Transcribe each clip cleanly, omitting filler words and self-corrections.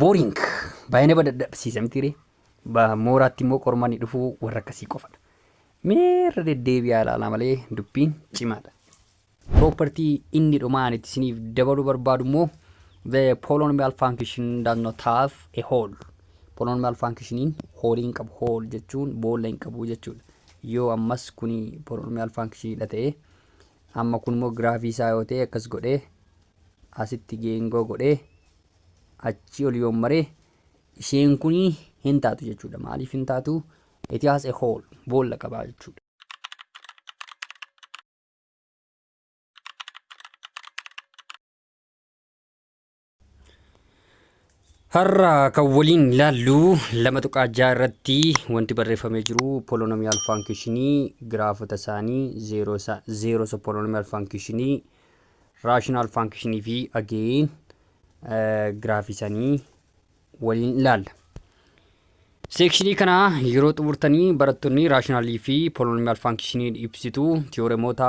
Boring, baay'ee nama dadhabsiisa mitiiree. Mooraatti immoo qormaanni dhufuu warra akkasii qofadha. Meerra deddeebi'aa ilaalaa malee dubbiin cimaadha. Property inni dhumaan itti isiniif dabaluu barbaadu immoo, the polynomial function does not have a hole. Polynomial functioniin hole hin qabu. Hole jechuun boolla hin qabu jechuudha. Yoo ammas kuni polynomial functionidha ta'e, amma kun immoo giraafii isaa yoo ta'e, akkas godhee asitti geengoo godhee achi ol yoo maree, isheen kuni hin taatu jechuudha. Maaliif hin taatu? It has a hole, boolla qabaa jechuudha. Har'a kan waliin ilaallu 2.6 irratti wanti barreeffamee jiru polynomial functionii, giraafota isaanii, zeros of polynomial functionii, rational functionii fi again giraafii isaanii waliin ilaalla. Seekshinii kana yeroo xumurtanii, barattoonni rationalii fi polynomial functionii ibsitu, tiyooremoota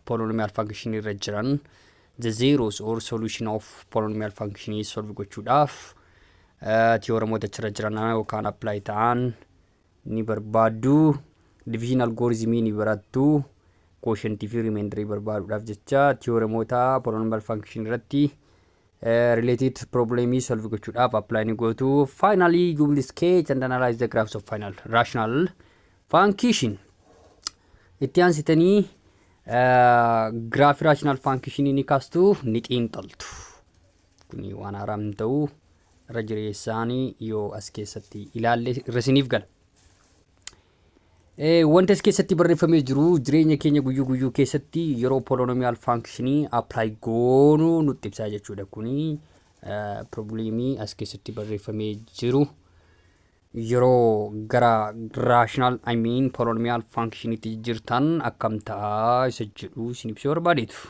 polynomial functionii irra jiran, the zeros or solution of polynomial functionii solve gochuudhaaf tiyooremoota achirra jiran yookaan apply ta'an ni barbaaddu. Division algorithmii ni barattu. Quotientii fi remainderii barbaaduudhaaf jecha tiyooremoota polynomial function irratti related problemii solve gochuudhaaf apply ni gootu. Finally, you will sketch and analyze the graphs of final rational function. Itti aansitanii giraafii rational function ni kaastu, ni xiinxaltu. Kuni waan haaraa hin ta'u, irra jireessaanii yoo as keessatti ilaalle irra isiniif gala. Wanta as keessatti barreeffamee jiru jireenya keenya guyyuu guyyuu keessatti yeroo polynomial functionii apply goonuu nutti ibsaa jechuudha. Kuni problemii as keessatti barreeffamee jiru yeroo gara rational, I mean polynomial functionitti jirtan akkam ta'a isa jedhu isin ibsuu barbaadeetu.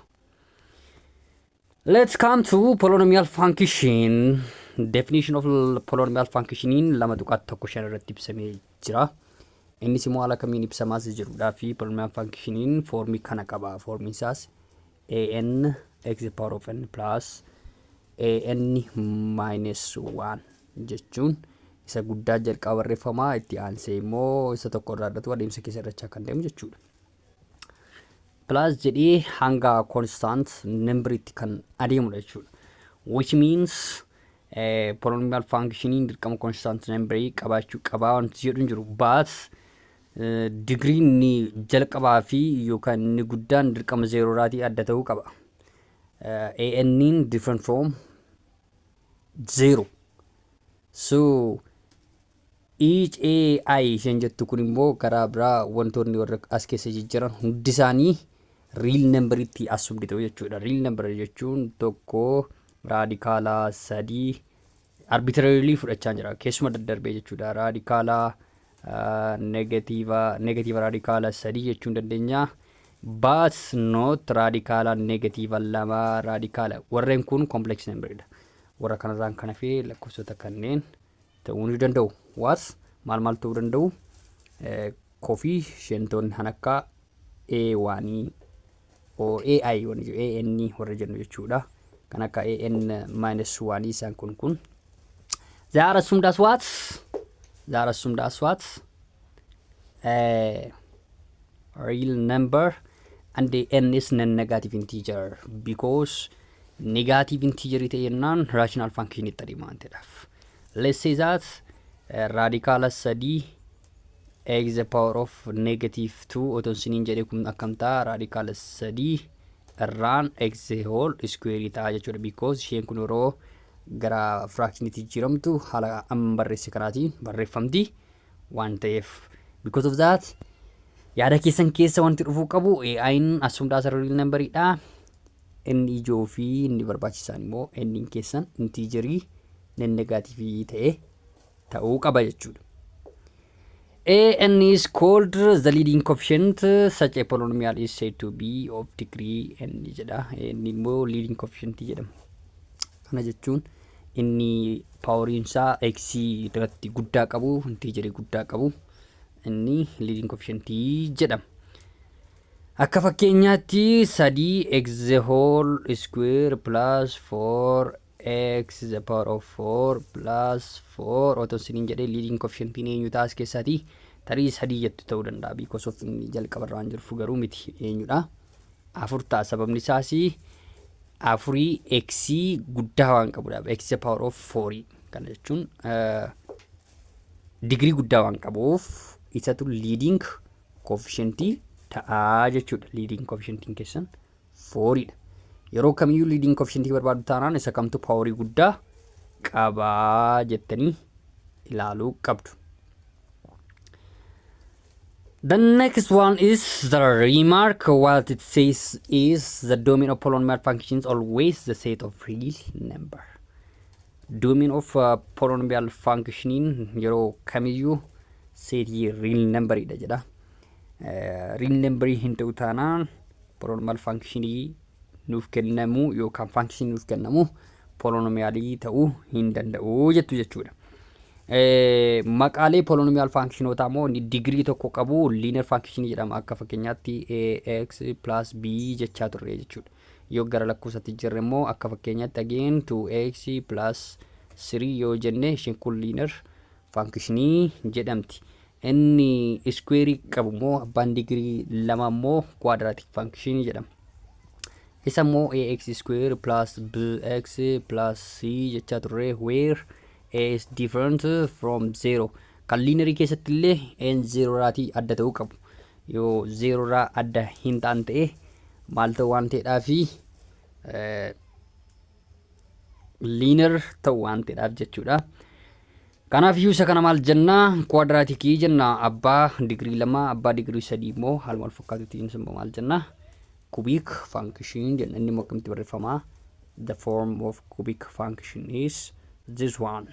Let's come to polynomial function. Definition of polynomial functioniin 2.15 irratti ibsamee jira. Innis immoo haala kamiin ibsamaas jedhudhaa fi polynomial functioniin foormii kana qaba. Foormiin isaas an x power of n plus an minus 1 jechuun isa guddaa jalqaba barreeffamaa, itti aansee immoo isa tokko irraa dhatu adeemsa keessa irrachaa kan deemu jechuudha. Plus jedhee hanga constant numberitti kan adeemudha jechuudha. Which means polynomial functioniin dirqama constant numberii qabaachuu qabaa wanti jedhu hin jiru. But digriin inni jalqabaa fi yookaan inni guddaan dirqama zeerooraatii adda ta'uu qaba. AN'n different from zero. So each AI isheen jettu kun immoo karaa biraa wantoonni warra as keessa jijjiiran hundi isaanii real numberitti assumed ta'u jechuudha. Real number jechuun tokko raadikaala sadii arbitrarily fudhachaa jira. Keessuma daddarbee jechuudha. Raadikaala negative raadikaala sadii jechuun dandeenya. But not raadikaala negative lama raadikaala. Warreen kun complex numberidha. Warra kanarraan kan hafe lakkoofsota kanneen ta'uu ni danda'u. Waas maal maal ta'uu danda'u? Coefficientoonni kan akka A1 or AI wanni jedhu, AN warra jennu jechuudha. Kan akka AN minus 1 isaan kun. They are assumed as what? They are assumed as what? Real number, and the n is non-negative integer, because negative integer ta'e jennaan rational function itti adeema waan ta'eedhaaf. Let's say that raadikaala sadii x the power of negative 2 otoo isiniin jedhe, kun akkam ta'a? Raadikaala sadii irraan x the whole square ta'a jechuudha, because isheen kun yeroo gara fractionitti jijjiiramtu haala amma barreesse kanaatiin barreeffamti waan ta'eef. Because of that, yaada keessan keessa wanti dhufuu qabu AI'n assumed as a real numberidha. Inni ijoo fi inni barbaachisaan immoo inni keessan integerii non negative ta'e ta'uu qaba jechuudha. A n is called the leading coefficient. Such a polynomial is said to be of degree n jedha. Inni immoo leading coefficient jedhama. Kana jechuun inni poweriin isaa x irratti guddaa qabu, integerii guddaa qabu, inni leading coefficient jedhama. Akka fakkeenyaatti sadii x the whole square plus 4 X the power of 4 plus 4 otoo isiniin jedhee, leading coefficientiin eenyu ta'a as keessaatii? Tarii sadii jettu ta'uu danda'a, because of inni jalqabarra waan jiruuf. Garuu miti. Eenyudha? Afur ta'a. Sababni isaas afurii x guddaa waan qabudha. X the power of 4 kana jechuun digirii guddaa waan qabuuf isatu leading coefficientii ta'aa jechuudha. Leading coefficientiin keessan fouriidha. Yeroo kamiyyuu leading coefficientii barbaadu taanaan isa kamtu powerii guddaa qabaa jettanii ilaaluu qabdu. The next one is the remark. What it says is the domain of polynomial functions always the set of real number. Domain of polynomial functioniin yeroo kamiyyuu setii real numberidha jedha. Real numberii hin ta'u taanaan polynomial functionii nuuf kennamu yookaan function nuuf kennamu polynomialii ta'uu hin danda'u jettu jechuudha. Maqaalee polynomial functionootaa immoo inni digirii tokko qabu linear function jedhama. Akka fakkeenyaatti ax plus b jechaa turre jechuudha. Yoo gara lakkoofsatti jirre immoo, akka fakkeenyaatti again 2x plus 3 yoo jenne, isheen kun linear functionii jedhamti. Inni square qabu immoo, abbaan digirii lama immoo, quadratic function jedhama. Isa immoo ax square plus bx plus c jechaa turre, where a is different from zero. Kan linearii keessatti illee n zero irraatii adda ta'uu qabu. Yoo zero irraa adda hin ta'an ta'e maal ta'u waan ta'eedhaa fi linear ta'u waan ta'eedhaaf jechuudha. Kanaaf iyyuu isa kana maal jennaa? Quadraticii jenna abbaa digirii lama. Abbaa digirii sadii immoo haaluma wal fakkaatutiin immoo maal jennaa? Cubic function jenna. Inni immoo akkamitti barreeffama? The form of cubic function is this one.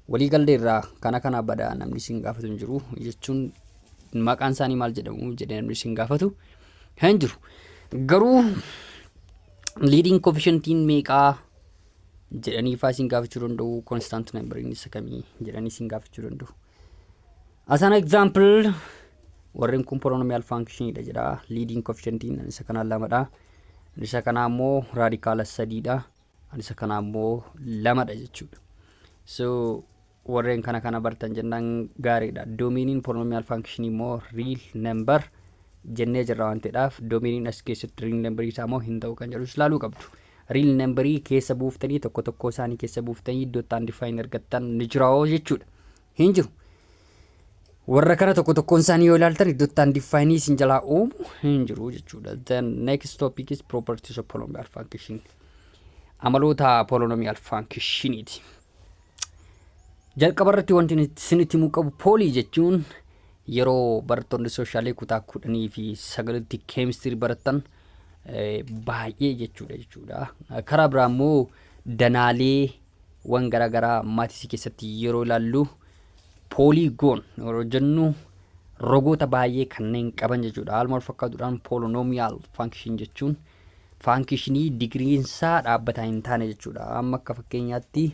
Walii galleerraa kana kana badaa namni isin gaafatu hin jiru jechuun, maqaan isaanii maal jedhamu jedhee namni isin gaafatu hin jiru. Garuu leading coefficientiin meeqaa jedhanii faa isin gaafachuu danda'u, constant numberiin isa kamii jedhanii isin gaafachuu danda'u. As an example, warreen kun polynomial functionidha jedha. Leading coefficientiin isa kanaa lamadha. Isa kanaa immoo radical sadiidha. Isa kanaa immoo lamadha jechuudha. So warreen kana kana bartan jennaan gaariidha. Domainiin polynomial function immoo real number jennee jirra waan ta'eedhaaf, domainiin as keessatti real number isaa immoo hin ta'u kan jedhus ilaaluu qabdu. Real numberii keessa buuftanii, tokko tokko isaanii keessa buuftanii iddoo itti undefined argattan ni jira jechuudha. Hin jiru. Warra kana tokko tokkoon isaanii yoo ilaaltan iddoo itti undefined isin jalaa uumu hin jiru jechuudha. The next topic is properties of polynomial function. Amaloota polynomial functioniiti. Jalqaba irratti wanti isinitti himuu qabu, poly jechuun yeroo barattoonni socialii kutaa 19fi 9tti keemistirii barattan baay'ee jechuudha. Karaa biraa immoo danaalee wan garaagaraa mathsii keessatti yeroo ilaallu, polygon yeroo jennu rogoota baay'ee kanneen qaban jechuudha. Haaluma wal fakkaatuudhaan polynomial function jechuun functionii digiriinsaa dhaabbataa hin taane jechuudha. Amma akka fakkeenyaatti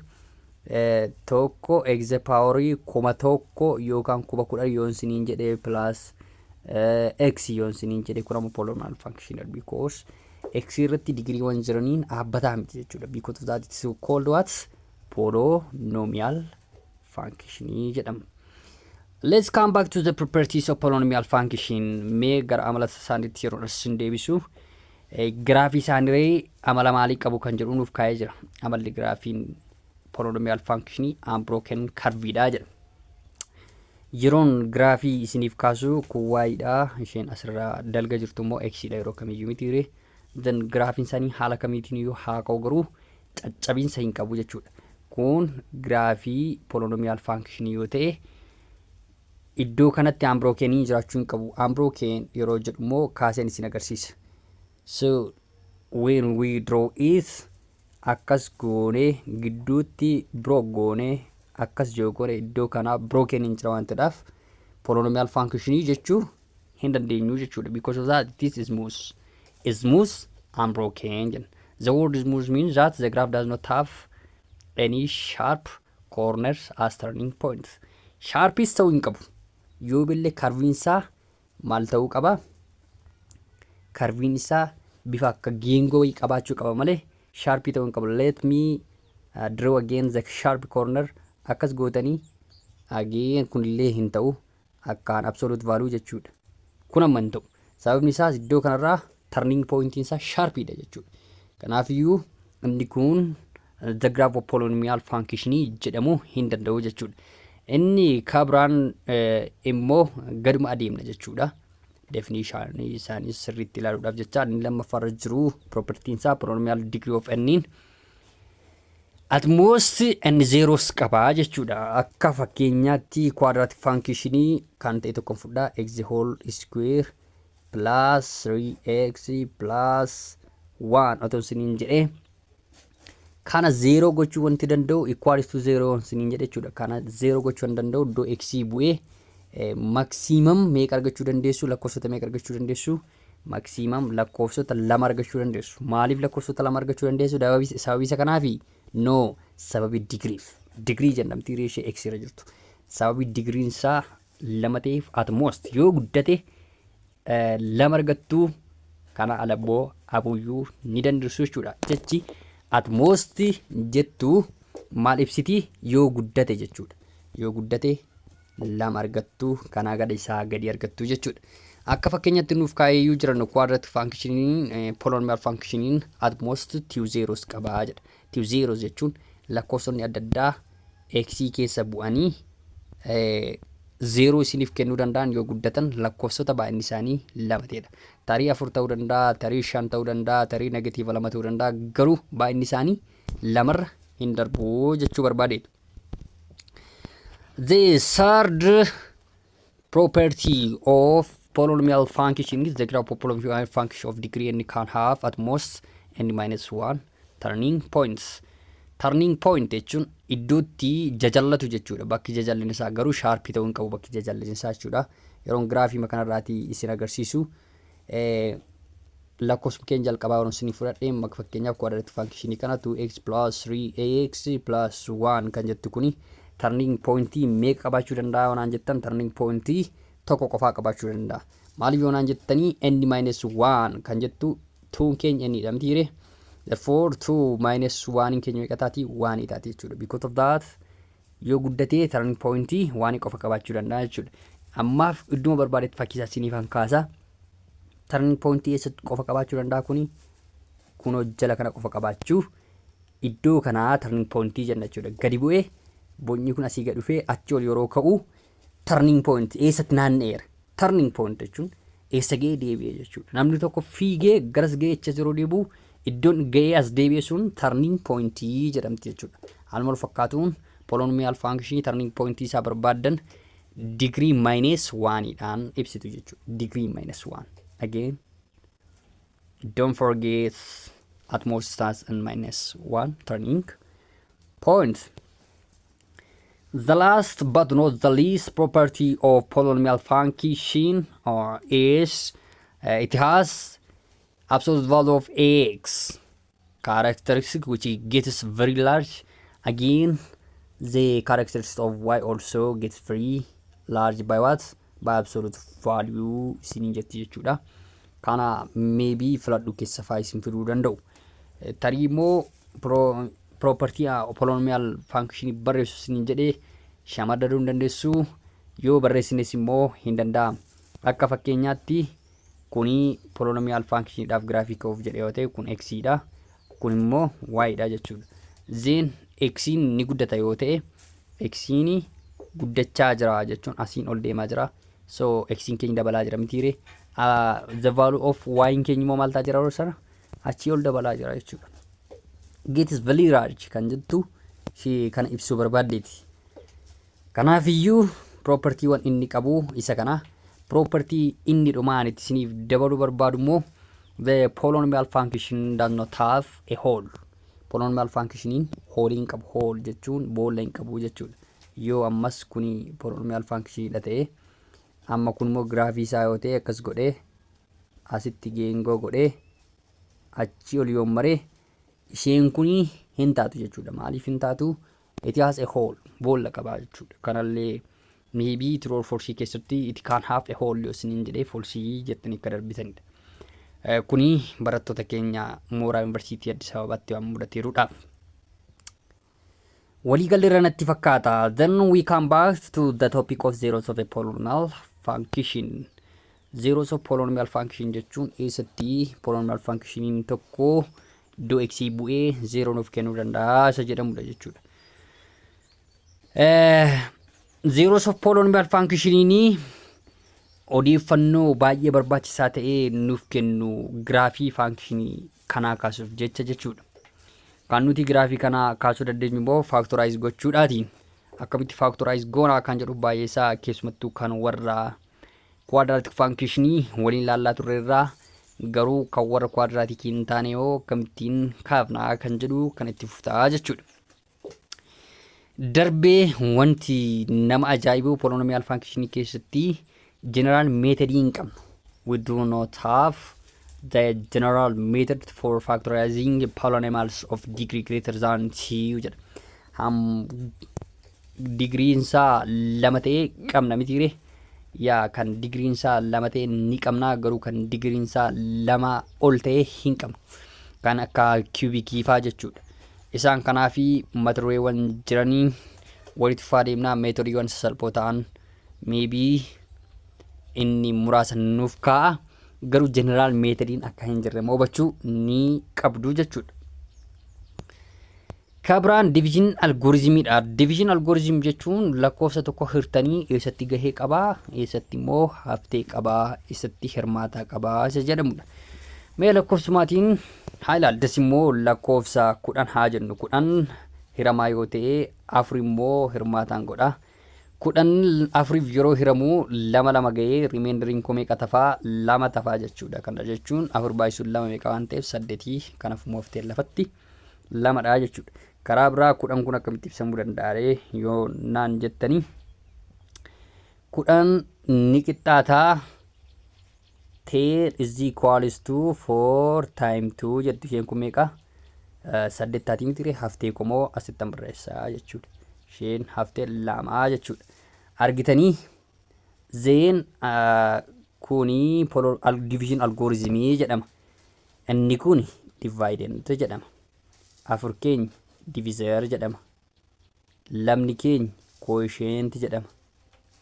tokko x powerii 1000 yookaan 10,000 yoon isiniin jedhee plus x yoon isiniin jedhee, kun ammoo polynomial function because x irratti digiriiwwan jiraniin dhaabbataa miti jechuudha. Because of that it is called what? Polynomial function jedhama. Let's come back to the properties of polynomial function. Mee gara amala isaaniitti yeroo isin deebisu, giraafii isaanii amala maalii qabu kan jedhu nuuf kaa'ee jira. Amalli giraafiin polynomial function unbroken curveidha jedha. Yeroon giraafii isiniif kaasu kun y dha. Isheen asirraa dalga jirtu immoo x dha yeroo kamiyyuu mitiire. Then giraafiin isaanii haala kamiitiin iyyuu haa ka'u garuu caccabiinsa hin qabu jechuudha. Kun giraafii polynomial function yoo ta'e, iddoo kanatti unbrokenii jiraachuu hin qabu. Unbroken yeroo jedhu immoo kaaseen isin agarsiisa. So when we draw it, akkas goonee gidduutti broke goonee akkas yoo goone, iddoo kanaa broken hin jira waan ta'eedhaaf polynomial functionii jechuu hin dandeenyu jechuudha. Because of that it is smooth. Smooth unbroken jenna. The word smooth means that the graph does not have any sharp corners as turning points. Sharpis ta'uu hin qabu. Yoo billee curviin isaa maal ta'uu qaba? Curviin isaa bifa akka geengoo wayii qabaachuu qaba malee sharpii ta'uu hin qabu. Let me Draw again the sharp corner akkas gootanii, again kunillee hin ta'u, akkaan absolute value jechuudha. Kun amma hin ta'u. Sababni isaas iddoo kanarraa turning pointiin isaa sharpiidha jechuudha. Kanaafiyyuu inni kun the graph of polynomial function jedhamuu hin danda'u jechuudha. Inni kabiraan immoo gaduma adeemna jechuudha. Definition isaanii sirriitti ilaaluudhaaf jecha, inni lammaffaarra jiru propertiin isaa polynomial degree of n at most n zeros qabaa jechuudha. Akka fakkeenyaatti quadratic functionii kan ta'e tokko fudhaa, x whole square plus 3x plus 1 otoo isiniin jedhee, kana zeeroo gochuu wanti danda'u, equals to zero isiniin jedhe jechuudha. Kana zeeroo gochuu hin danda'u, iddoo x bu'ee maximum meeqa argachuu dandeessu? Lakkoofsota meeqa argachuu dandeessu? Maximum lakkoofsota lama argachuu dandeessu. Maaliif lakkoofsota lama argachuu dandeessu? Sababii isa kanaafi? No, sababii degreef. Degree jedhamti ishee x irra jirtu. Sababii degree'n isaa lama ta'eef, at most yoo guddate lama argattu, kana alabboo abuyyuu ni dandeessu jechuudha. Jechi at most jettu maal ibsiti? Yoo guddate jechuudha. Yoo guddate lama argattu, kanaa gada isaa gadi argattu jechuudha. Akka fakkeenyatti nuuf kaayeyyuu jiran, quadratic functioniin, polynomial functioniin at most two zeros qabaa jedha. Two zeros jechuun lakkoofsonni adda addaa x keessa bu'anii zeeroo isiniif kennuu danda'an yoo guddatan lakkoofsota baay'inni isaanii lama ta'edha. Tarii afur ta'uu danda'a, tarii shan ta'uu danda'a, tarii negative lama ta'uu danda'a, garuu baay'inni isaanii lamarra hin darbu jechuu barbaadeetu. The third property of polynomial function is the graph of polynomial function of degree n can have at most n minus 1 turning points. Turning point jechuun iddootti jajallatu jechuudha. Bakki jajallinni isaa garuu sharpii ta'uu hin qabu, bakki jajallinni isaa jechuudha. Yeroon giraafii kanarraatii isin agarsiisu, lakkoofsa keenya jalqabaa yeroo isinii fudhadhee, fakkeenyaaf quadratic functionii kana 2x plus 3x plus 1 kan jettu kuni turning pointii meeqa qabaachuu danda'a yoonaan jettan, turning pointii tokko qofaa qabaachuu danda'a. Maaliif yoonaan jettanii, n minus 1 kan jettu 2 keenya n dha mitiire? Therefore 2 minus 1 keenya meeqa taati? 1 taati jechuudha. Because of that, yoo guddatee turning pointii 1 qofa qabaachuu danda'a jechuudha. Ammaaf idduma barbaadetti fakkiisaa isiniif kaasa. Turning pointii eessatti qofa qabaachuu danda'a kuni? Kunoo jala kana qofa qabaachuu, iddoo kanaa turning pointii jenna jechuudha. Gadi bu'ee bocni kun asii gad dhufee achi ol yeroo ka'u turning point eessatti naanna'eera? Turning point jechuun eessa ga'ee deebi'e jechuudha. Namni tokko fiigee garas ga'ee achi yeroo deebi'u, iddoon ga'ee as deebi'e sun turning pointii jedhamti jechuudha. Haaluma wal fakkaatuun polynomial functionii turning pointii isaa barbaaddan degree minus oneiidhaan ibsitu jechuudha. Degree minus one. Again, don't forget at most starts and minus one turning point. The last but not the least property of polynomial function or is it has absolute value of x characteristic which gets very large. Again, the characteristic of y also gets very large by what? By absolute value isiniin jetti jechuudha. Kana maybe filadhu keessa faa isin fiduu danda'u. Tarii immoo property polynomial function barreessu isiniin jedhee shamadaduu hin dandeessu, yoo barreessines immoo hin danda'amu. Akka fakkeenyaatti kuni polynomial functioniidhaaf giraafii ka'uuf jedhe yoo ta'e, kun x dha. Kun immoo y dha jechuudha. Then x ni guddata yoo ta'e, x guddachaa jira jechuun asiin ol deemaa jira. So x keenya dabalaa jira mitiire? The value of y keenya immoo maal ta'aa jira yeroo sana? Achii ol dabalaa jira jechuudha. Get is very large kan jettu ishee kana ibsuu barbaaddeeti. Kanaafiyyuu propertiiwwan inni qabu isa kana. Property inni dhumaan itti isiniif dabaluu barbaadu immoo the polynomial function does not have a hole. Polynomial functioniin holeii hin qabu. Hole jechuun boolla hin qabu jechuudha. Yoo ammas kuni polynomial functioniidha ta'e, amma kun immoo giraafii isaa yoo ta'e, akkas godhee asitti geengoo godhee achii ol yoo maree, isheen kuni hin taatu jechuudha. Maaliif hin taatu? It has a hole, boolla qabaa jechuudha. Kanallee maybe true or false keessatti it can have a hole yoo isiniin jedhee, false jettanii akka darbitanidha. Kuni barattoota keenya mooraa Yuunivarsiitii Addis Ababaatti waan mudateeruudhaaf. Waliigalleerra natti fakkaata. Then we come back to the topic of zeros of a polynomial function. Zeros of polynomial function jechuun eessatti polynomial functioniin tokko iddoo x bu'ee zeeroo nuuf kennuu danda'a isa jedhamudha jechuudha. Zeros of polynomial functioniin odeeffannoo baay'ee barbaachisaa ta'e nuuf kennu giraafii functionii kanaa kaasuuf jecha jechuudha. Kan nuti giraafii kanaa kaasuu dandeenyu immoo factorize gochuudhaatiin. Akkamitti factorize goonaa kan jedhu baay'ee isaa, keessumattuu kan warra quadratic functionii waliin ilaallaa turre irraa, garuu kan warra quadraticii hin taane yoo akkamittiin kaafnaa kan jedhu kan itti fuftaa jechuudha. Darbee wanti nama ajaa'ibu polynomial functionii keessatti general methodii hin qabnu. We do not have the general method for factorizing polynomials of degree greater than 2 jedha. Ham digriin isaa 2 ta'e qabna mitiire? Yaa, kan digriin isaa 2 ta'e ni qabna, garuu kan digriin isaa 2 ol ta'e hin qabnu. Kan akka cubicii faa jechuudha. Isaan kanaafi mata dureewwan jiranii walitti fufaa deemnaa, methodiiwwan sasalphoo ta'an maybe inni muraasa nuuf kaa'a, garuu general methodiin akka hin jirre hubachuu ni qabdu jechuudha. Kabiraan division algorithmiidha. Division algorithm jechuun lakkoofsa tokko hirtanii eessatti gahee qabaa, eessatti immoo haftee qabaa, eessatti hirmaataa qabaa isa jedhamudha. Mee lakkoofsumaatiin haa ilaallu. Das immoo lakkoofsa 10 haa jennu. 10 hiramaa yoo ta'e, 4 immoo hirmaataan godha. 10 4f yeroo hiramu lama lama gahee, remainderiin koo meeqa tafaa? Lama tafaa jechuudha. Kana jechuun 4 baay'isuun 2 meeqa waan ta'eef? Saddeetii. Kanaaf immoo hafteen lafatti lamadha jechuudha. Karaa biraa 10 kun akkamitti ibsamuu danda'a yoo naan jettanii, 10 ni qixxaataa 10 is equals to 4 time 2 jettu. Isheen kun meeqa? Saddeet taatii miti? Haftee komoo asittan barreessaa jechuudha. Isheen haftee lamaa jechuudha. Argitanii, then kuni division algorithmii jedhama. Inni kun dividend jedhama. 4 keenya divisor jedhama. Lamni keenya quotient jedhama.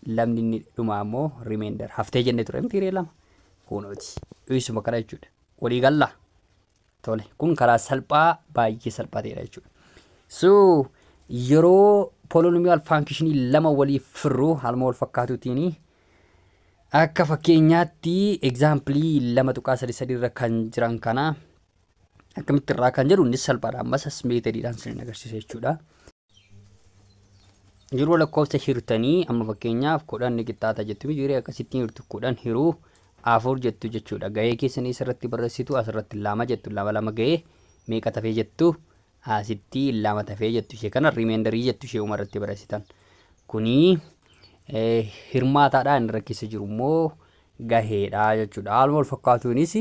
Lamni inni dhumaa immoo remainder, haftee jennee ture miti? Lama kunooti. Isuma kana jechuudha. Walii gallaa? Tole, kun karaa salphaa, baay'ee salphaa ta'edha jechuudha. So yeroo polynomial functionii lama waliif firru haaluma wal fakkaatuutiin, akka fakkeenyaatti examplii 2.33 irra kan jiran kana akkamitti irraa kan jedhu, innis salphaadha. Ammas as methodiidhaan isin agarsiisa jechuudha. Yeroo lakkoofsa hirtanii, amma fakkeenyaaf 10 ni qixxaata jettu jiree, akkasittiin hirtu, 10 hiruu 4 jettu jechuudha. Gahee keessanii asirratti barreessitu, asirratti lama jettu, lama lama gahee meeqa tafee jettu, asitti lama tafee jettu, ishee kana remainderii jettu, ishee umarratti barreessitan. Kuni hirmaataadha, inni keessa jiru immoo gaheedha jechuudha. Haaluma wal fakkaatuunis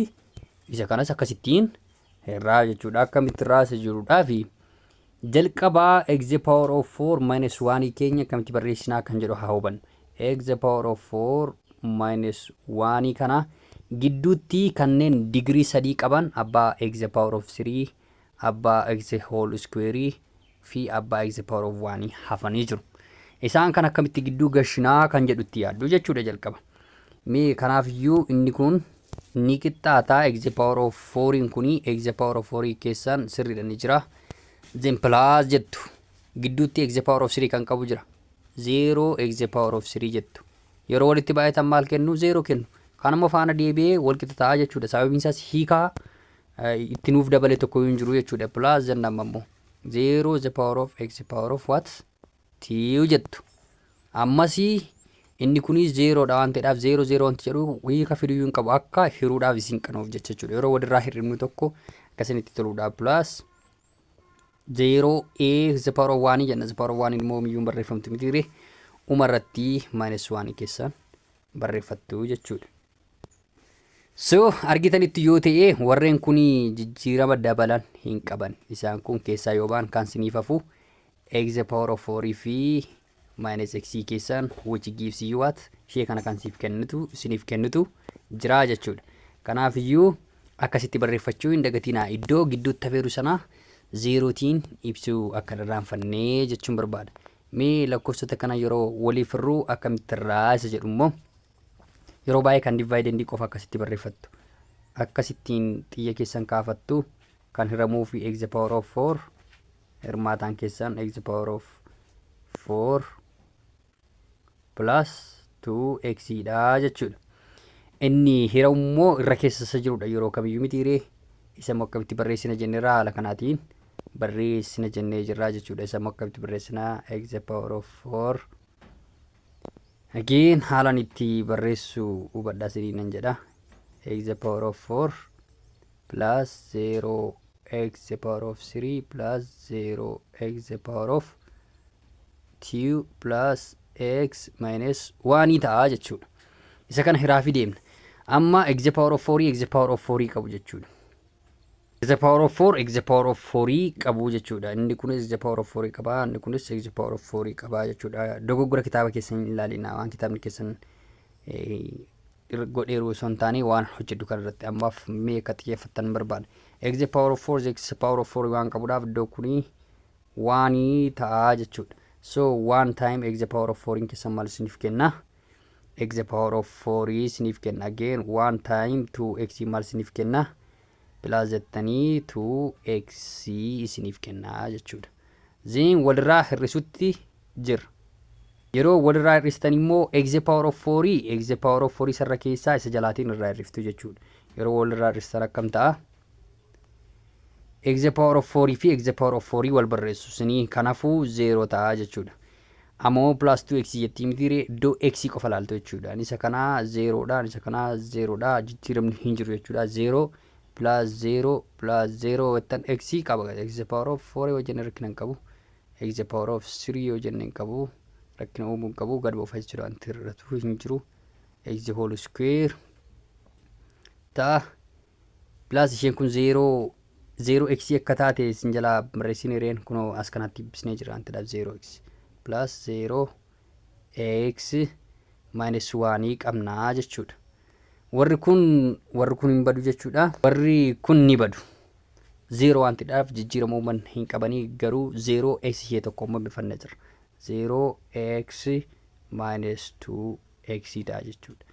isa kanas akkasittiin hirraa jechuudha. Akkamitti irraa isa jiruudhaa fi jalqabaa x the power of 4 minus 1 keenya akkamitti barreessinaa kan jedhu haa hubannu. X the power of 4 minus 1 kana gidduutti kanneen digirii 3 qaban, abbaa x the power of 3, abbaa x whole square fi abbaa x the power of 1 hafanii jiru. Isaan kan akkamitti gidduu gashinaa kan jedhutti yaaddu jechuudha jalqaba. Mee kanaafiyyuu inni kun ni qixxaataa x the power of 4 kuni x the power of 4 keessaan sirriidha, ni jira. Then plus jettu, gidduutti x the power of 3 kan qabu jira. 0 x the power of 3 jettu. Yeroo walitti baay'atan maal kennu? 0 kennu. Kanammoo faana deebi'ee wal qixa ta'a jechuudha. Sababiin isaas hiikaa itti nuuf dabale tokko hin jiru jechuudha. Plus jenna amma immoo 0 the power of x the power of what? 2 jettu. Ammasii inni kunis zeeroodha waan ta'eedhaaf, zeeroo zeeroo wanti jedhu hiika fiduyyuu hin qabu, akka hiruudhaaf isin qanuuf jecha jechuudha. Yeroo walirraa hir'ifnu tokko akkasinitti toluudhaaf plus zeeroo a the power of one jenna. The power of one immoo miyyuun barreeffamtu mitiire? Umarratti minus one keessaan barreeffattu jechuudha. So argitanitti yoo ta'e, warreen kun jijjiirama dabalan hin qaban. Isaan kun keessaa yoo ba'an kan siniif hafu x the power of 4 fi minus x keessaan, which gives you what? Ishee kana kan siif kennitu, isiniif kennitu jira jechuudha. Kanaaf iyyuu akkasitti barreeffachuu hin dagatinaa. Iddoo gidduutti hafeeru sana zeerootiin ibsuu akka hin irraanfannee jechuun barbaada. Mee lakkoofsota kana yeroo waliif hirruu akkamitti irraa isa jedhu immoo yeroo baay'ee kan divaayidendii qofa akkasitti barreeffattu. Akkasittiin xiyya keessan kaafattu kan hiramuu fi x the power of 4 hirmaataan keessan x the power of 4 plus 2x dha jechuudha. Inni hiramu immoo irra keessa isa jirudha yeroo kamiyyuu miti ree isa immoo akkamitti barreessina jenneerra haala kanaatiin barreessina jennee jirra jechuudha. Isa immoo akkamitti barreessina x the power of 4 again haalaan itti barreessu hubadhaa siniin nan jedha. X the power of 4 plus 0 x the power of 3 plus 0 x the power of 2 plus x minus 1 ta'a jechuudha. Isa kana hiraafi deemna. Amma x the power of 4 x the power of 4 qabu jechuudha. X the power of 4 x the power of 4 qabu jechuudha. Inni kunis x the power of 4 qaba. Inni kunis x the power of 4 qaba jechuudha. Dogoggora kitaaba keessan hin ilaalina. Waan kitaabni keessan godheeru osoo hin taane waan hojjedhu kana irratti ammaaf mee akka xiyyeeffattan barbaada. X the power of 4 x the power of 4 waan qabuudhaaf iddoo kuni waanii ta'a jechuudha. So one time x the power of 4 keessan maal isiniif kenna? X the power of 4 isiniif kenna. Again one time 2x maal isiniif kenna? Plus jettanii 2x isiniif kenna jechuudha. Then walirraa hir'isutti jira. Yeroo walirraa hir'istan immoo x the power of 4 x the power of 4 sarara keessaa isa jalaatiin irraa hir'iftu jechuudha. Yeroo walirraa hir'istan akkam ta'a? X the power of 4 fi x the power of 4 wal barreessu isinii kanaafuu 0 ta'a jechuudha. Ammoo plus 2x jettii miti ree iddoo x qofa laaltu jechuudha. Isa kanaa 0 dha, isa kanaa 0 dha, jijjiiramni hin jiru jechuudha. 0 plus 0 plus 0 jettan x qaba. X the power of 4 yoo jenne rakkina hin qabu. X the power of 3 yoo jenne hin qabu. Rakkina uumuu hin qabu. Gad buufa jechuudha wanti hir'atu hin jiru. X the whole square ta'a. Plus isheen kun 0 0 x akka taate isin jalaa barreessine reen kunoo as kanatti ibsinee jira waan ta'eef 0 x plus 0 x minus 1 qabnaa jechuudha. Warri kun hin badu jechuudha. Warri kun ni badu. 0 waan ta'eef jijjiirama uuman hin qabanii garuu 0 x ishee tokko immoo bifannee jira. 0 x minus 2 x ta'a jechuudha.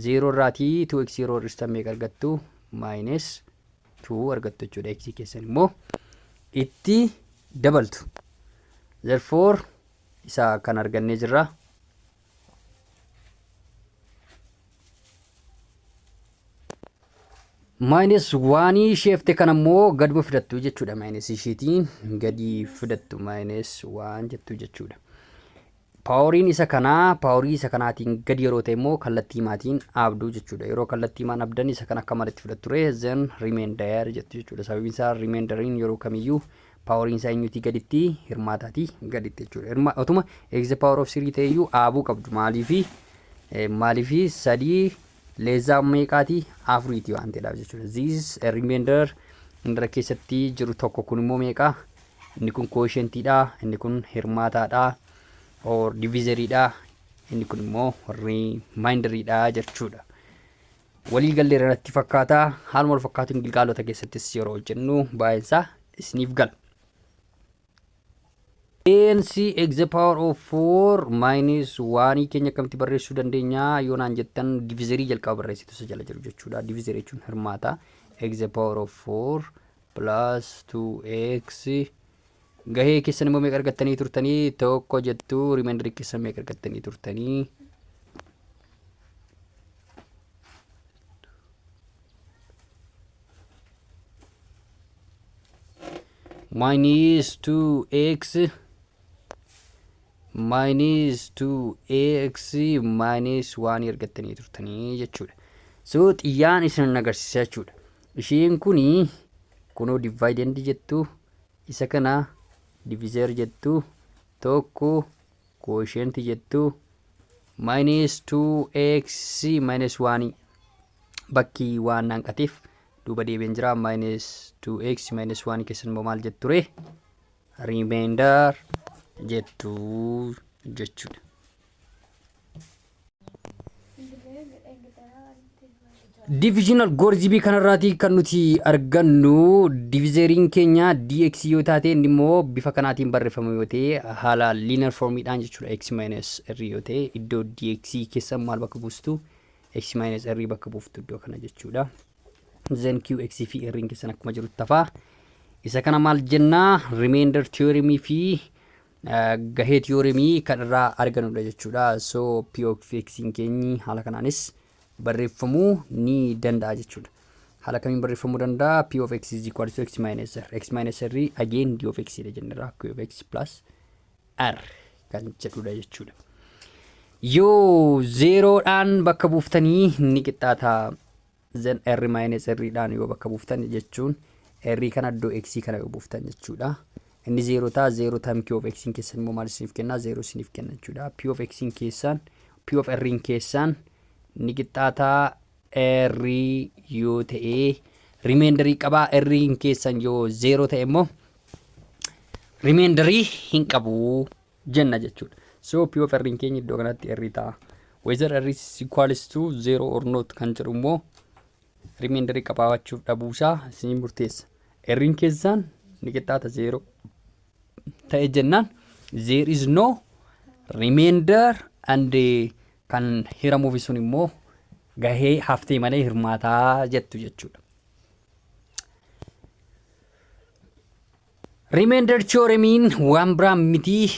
0 irraatii 2x yeroo hir'istan meeqa argattu? Minus 2 argattu jechuudha. X keessan immoo itti dabaltu. Therefore isa kan argannee jirra. Minus 1 isheefte kan ammoo gaduma fidattu jechuudha. Minus isheetiin gadi fidattu minus 1 jettu jechuudha. Poweriin isa kanaa powerii isa kanaatiin gadi yeroo ta'e immoo kallattii maatiin abduu jechuudha. Yeroo kallattii maan abdan isa kan akka malitti fudhattu ture then remainder jettu jechuudha. Sababiin isaa remainderiin yeroo kamiyyuu poweriin isaa eenyutii gaditti hirmaataatii gaditti jechuudha. Hirma otuma x the power of 3 ta'e iyyuu aabuu qabdu maaliifi maaliifi sadii less than meeqaati afuriiti waan ta'eedhaaf jechuudha. This remainder irra keessatti jiru tokko kun immoo meeqa? Inni kun quotientiidha. Inni kun hirmaataadha. Or divisoriidha. Inni kun immoo remainderiidha jechuudha. Walii galleera natti fakkaata. Haaluma wal fakkaatuun gilgaalota keessattis yeroo hojjennu baay'een isaa isiniif gala. ANC x the power of 4 minus 1 keenya akkamitti barreessuu dandeenya yoo naan jettan divisorii jalqaba barreessitu isa jala jiru jechuudha. Divisorii jechuun hirmaata. X the power of 4 plus 2x gahee keessan immoo meeqa argattanii turtanii tokko jettu remainderii keessan meeqa argattanii turtanii minus 2x minus 2x minus 1 argattanii turtanii jechuudha. So xiyyaan isin agarsiisa jechuudha. Isheen kuni kunoo dividend jettu isa kana divisor jettu tokko quotient jettu minus 2x minus 1 bakki waan hanqateef duuba deebiin jira minus 2x minus 1 keessan immoo maal jettu ture remainder jettu jechuudha. Division algorithmii kanarraatii kan nuti argannu divisoriin keenya dx yoo taate, inni immoo bifa kanaatiin barreeffama yoo ta'e, haala linear formiidhaan jechuudha, x minus r yoo ta'e, iddoo dx keessa maal bakka buustu? X minus r bakka buuftu iddoo kana jechuudha. Then qx fi r keessan akkuma jirutti hafaa. Isa kana maal jennaa? Remainder theoremii fi gahee theoremii kan irraa argannudha jechuudha. So p of x keenyi haala kanaanis barreeffamuu ni danda'a jechuudha. Haala kamiin barreeffamuu danda'a? P of x is equal to x minus r. X minus r again d of x dha jennerra. Q of x plus r kan jedhudha jechuudha. Yoo zeeroodhaan bakka buuftanii ni qixxaata. Then r minus r dhaan yoo bakka buuftan jechuun r kana iddoo x kana yoo buuftan jechuudha. Inni zeeroo ta'a. Zeeroo time q of x keessan immoo maal isiniif kenna? Zeeroo isiniif kenna jechuudha. P of x keessan, p of r keessan ni qixxaata r yoo ta'e remainderii qabaa. R keessan yoo zeeroo ta'e immoo remainderii hin qabu jenna jechuudha. So p of r keenya iddoo kanatti r ta'a. Whether r is equals to 0 or not kan jedhu immoo remainderii qabaachuuf dhabuusaa isin murteessa. R keessan ni qixxaata 0 ta'e jennaan there is no remainder and kan hiramuuf sun immoo gahee haftee malee hirmaataa jettu jechuudha. Remainder theoremiin waan biraa miti.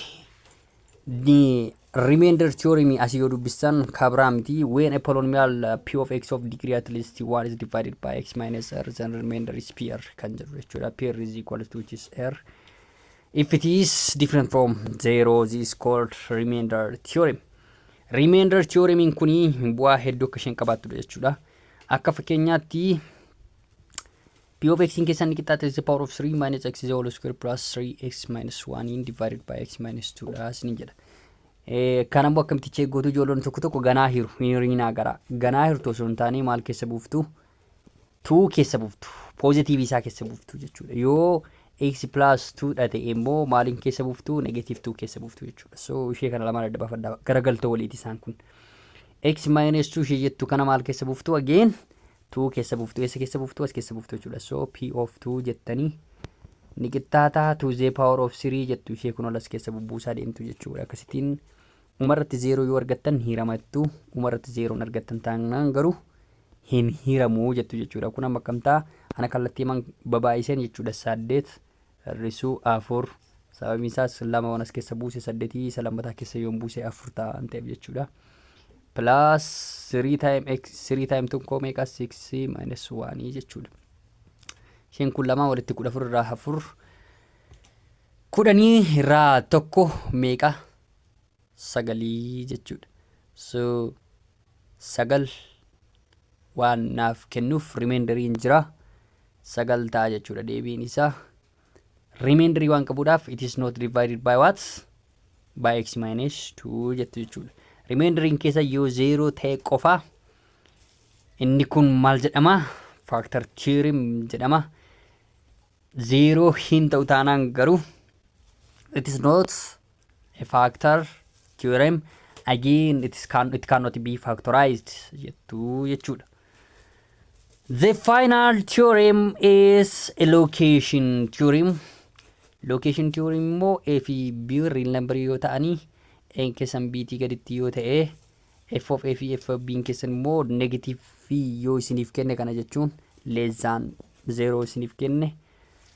Remainder theorem asii yoo dubbistan ka biraa miti. When a polynomial p of x of degree at least 1 is divided by x minus r, then remainder is pr kan jedhu jechuudha. Pr is equal to which is r. If it is different from 0, this is called remainder theorem. Remainder theoremiin kuni bu'aa hedduu akka isheen qabaattudha jechuudha. Akka fakkeenyaatti p of x keessan ni qixxaate is the power of 3 minus x is whole square plus 3x minus 1 in divided by x minus 2 dha isiniin jedha. Kan ammoo akkamitti check gootu? Ijoolleen tokko tokko ganaa hiru hiriinaa gara ganaa hirtu osoo hin taane maal keessa buuftu? 2 keessa buuftu, poozitiivii isaa keessa buuftu jechuudha. Yoo x plus 2 dha ta'e immoo maaliin keessa buuftu? Negative 2 keessa buuftu jechuudha. So ishee kana lamaan adda baafadhaa, garagaltoo waliiti isaan kun. X minus 2 ishee jettu kana maal keessa buuftu? Again 2 keessa buuftu. Eessa keessa buuftu? As keessa buuftu jechuudha. So p of 2 jettanii ni qixxaataa 2 the power of 3 jettu, ishee kun ol as keessa bubbuusaa deemtu jechuudha. Akkasittiin umarratti 0 yoo argattan hiramattu, umarratti 0 argattan taanaan garuu hin hiramuu jettu jechuudha. Kun amma akkamtaa ana kallattii man babaayiseen jechuudha. Saddeet hir'isuu afur, sababiin isaas lama waan as keessa buuse, saddeetii isa lammataa keessa yoon buuse afur ta'an ta'eef jechuudha. Plus 3 time x 3 time 2 koo meeqa? 6 minus 1 jechuudha. Isheen kun lama walitti 14 irraa afur, 10 irraa tokko meeqa? Sagalii jechuudha. So sagal waan naaf kennuuf remainderiin jira, sagal ta'a jechuudha deebiin isaa. Remainderii waan qabuudhaaf it is not divided by what? By x minus 2 jettu jechuudha. Remainderiin keessa yoo zeeroo ta'e qofa inni kun maal jedhama? Factor theorem jedhama. Zeeroo hin ta'u taanaan garuu it is not a factor theorem. Again it cannot be factorized jettu jechuudha. The final theorem is a location theorem. Location theorem immoo A fi B real number yoo ta'anii, A keessan B tii gaditti yoo ta'e, F of A fi F of B keessan immoo negative yoo isiniif kenne, kana jechuun less than 0 isiniif kenne,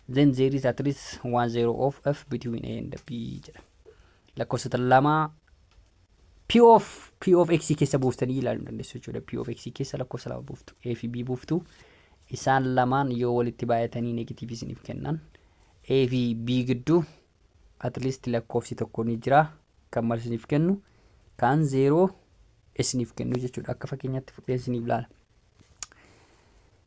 then there is at least one zero of F between A and B jedha. Lakkoofsota lama P of X keessa buuftanii ilaaluu dandeessu jechuudha. P of X keessa lakkoofsa lama buuftu. A fi B buuftu. Isaan lamaan yoo walitti baay'atanii negative isiniif kennan, A fi B gidduu at least lakkoofsi tokko ni jira kan maal isiniif kennu? Kan zeeroo isiniif kennu jechuudha. Akka fakkeenyaatti fudhee isiniif ilaala.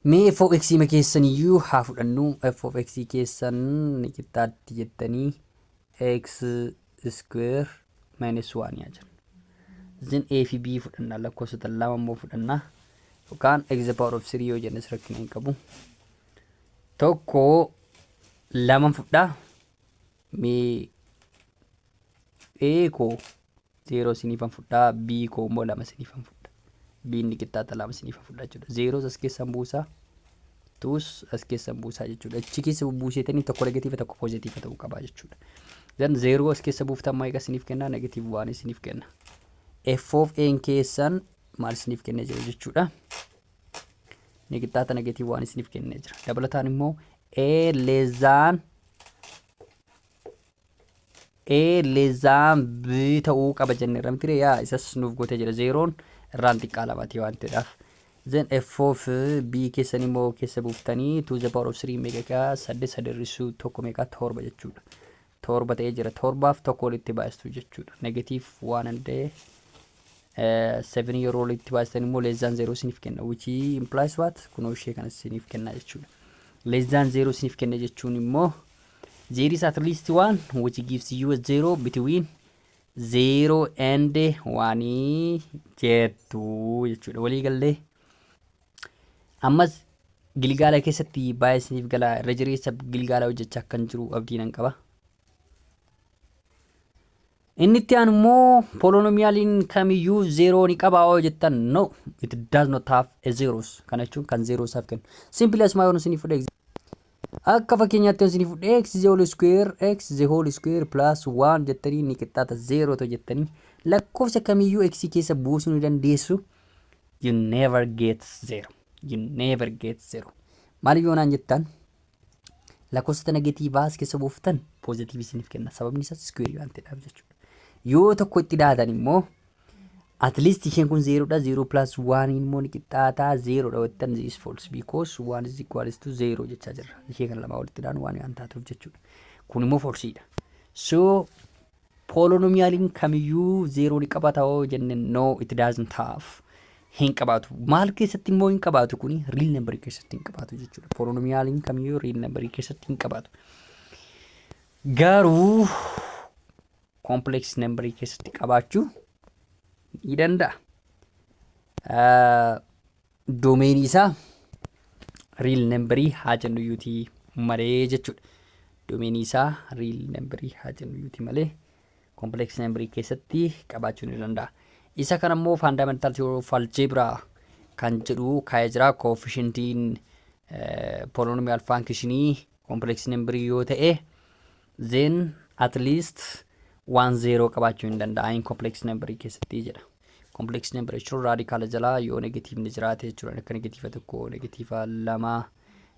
Mee f of x keessan iyyuu haa fudhannu. F of x keessan ni qixxaatti jettanii x square minus 1 yaa jennu. Then a fi b fudhanna, lakkoofsota lama immoo fudhanna, yookaan x the power of 3 yoo jennes rakkina hin qabu. Tokko lama fudhaa. Mee a koo zeeroo isiniifan fudhaa, b koo immoo lama isiniifan fudha. B inni qixxaata lama isiniif fudha jechuudha. Zeros as keessan buusaa, twos as keessan buusaa jechuudha. Achi keessa buuseetanii tokko negative, tokko positive ta'uu qaba jechuudha. Then zero as keessa buuftan meeqa isiniif kenna? Negative one isiniif kenna. F of A keessan maal isiniif kennee jira jechuudha? Ni qixxaata negative one isiniif kennee jira. Dabalataan immoo A less than B ta'uu qaba jennee miti? Yaa, isas nuuf gootee jira. Zeroon irraan xiqqaa lamaati waan ta'eedhaaf. Then F of B keessan immoo keessa buuftanii 2 the power of 3 meeqa? Saddeet, sadii hir'isuu tokko meeqa? Torba jechuudha. Torba ta'ee jira. Torbaaf tokko walitti baay'istu jechuudha. Negative one and seven yeroo walitti baay'istan immoo less than zero isiniif kenna. Which implies what? Kunoo ishee kana isiniif kenna jechuudha. Less than zero isiniif kenna jechuun immoo there is at least one which gives you a zero between zero and one jettu jechuudha. Walii gallee ammas gilgaala keessatti baay'ee isiniif gala. Irra jireessa gilgaala hojjechaa akkan jiru abdii nan qaba. Inni itti aanu immoo polynomialiin kamiyyuu zero ni qabaa yoo jettan, no, it does not have a zeros. Kana jechuun kan zero isaaf kennu. Simply asumaa yoo isinii fudhe, akka fakkeenyaatti yoo isinii fudhe, x the whole square, x the whole square plus 1 jettanii ni qixxaata zero ta'u jettanii lakkoofsa kamiyyuu x keessa buusuu ni dandeessu. You never get zero. You never get zero. Maaliif yoo naan jettan, lakkoofsota negativeaas keessa buuftan positive isiniif kenna. Sababni isaas square waan ta'eedhaaf jechuudha. Yoo tokko itti daatan immoo at least isheen kun zerodha. Zero plus one immoo ni qixxaataa zerodha jettan, is false because one is equals to zero jechaa jirra. Ishee kana lamaa walitti daanu waan waan taatuuf jechuudha. Kun immoo falseiidha. So polynomialiin kamiyyuu zero ni qabaata yoo jenne, no, it doesn't have, hin qabaatu. Maal keessatti immoo hin qabaatu kuni? Real number keessatti hin qabaatu jechuudha. Polynomialiin kamiyyuu real number keessatti hin qabaatu. Garuu complex number keessatti qabaachuu ni danda'a. Domainii isaa real number haa jennu iyyuutii malee jechuudha. Domainii isaa real number haa jennu iyyuutii malee complex number keessatti qabaachuu ni danda'a. Isa kana immoo fundamental theory of algebra kan jedhu kaa'ee jira. Coefficientiin polynomial functionii complex number yoo ta'e, then at least one zero qabaachuu hin danda'a in complex number keessatti jedha. Complex number jechuun radicala jalaa yoo negativeni jiraate jechuudha. Akka negative tokko, negative lama,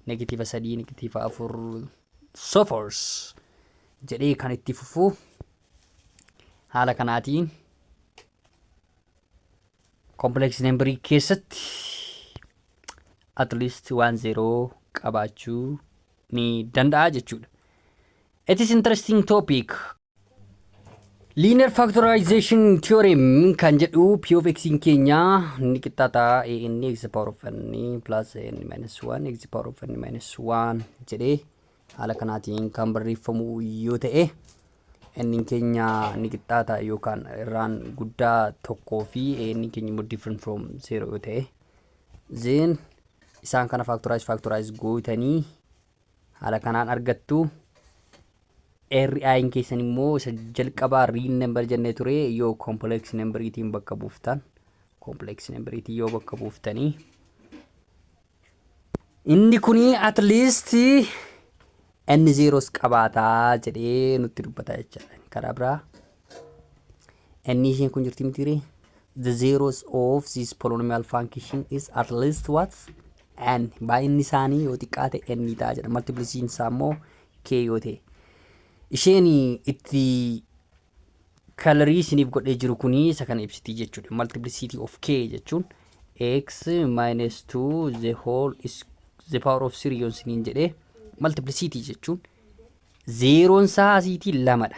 negative sadii, negative afur, so forth jedhee kan itti fufu haala kanaatiin complex number keessatti at least one zero qabaachuu ni danda'a jechuudha. It is interesting topic. Linear factorization theorem kan jedhu p of x keenya ni qixxaata a n x power of n plus n minus 1 x power of n minus 1 jedhee haala kanaatiin kan barreeffamu yoo ta'e, n keenya ni qixxaata yookaan irraan guddaa tokkoo fi n keenya immoo different from zero yoo ta'e, then isaan kana factorize gootanii haala kanaan argattu. RI'n keessan immoo isa jalqabaa real number jennee ture. Yoo complex numberiitiin bakka buuftan, complex numberiitiin yoo bakka buuftanii, inni kuni at least n zeros qabaataa jedhee nutti dubbata jechaadha. Karaa biraa inni isheen kun jirti mitiire, the zeros of this polynomial function is at least what? N. Baay'inni isaanii yoo xiqqaate n ta'a jedha. Multiplicityn isaa immoo k yoo ta'e, isheen itti colorii isiniif godhee jiru kuni isa kana ibsitii jechuudha. Multiplicity of k jechuun x minus 2 the whole is the power of 3 yoon isiniin jedhee, multiplicity jechuun zeroon isaa asiitii lamadha.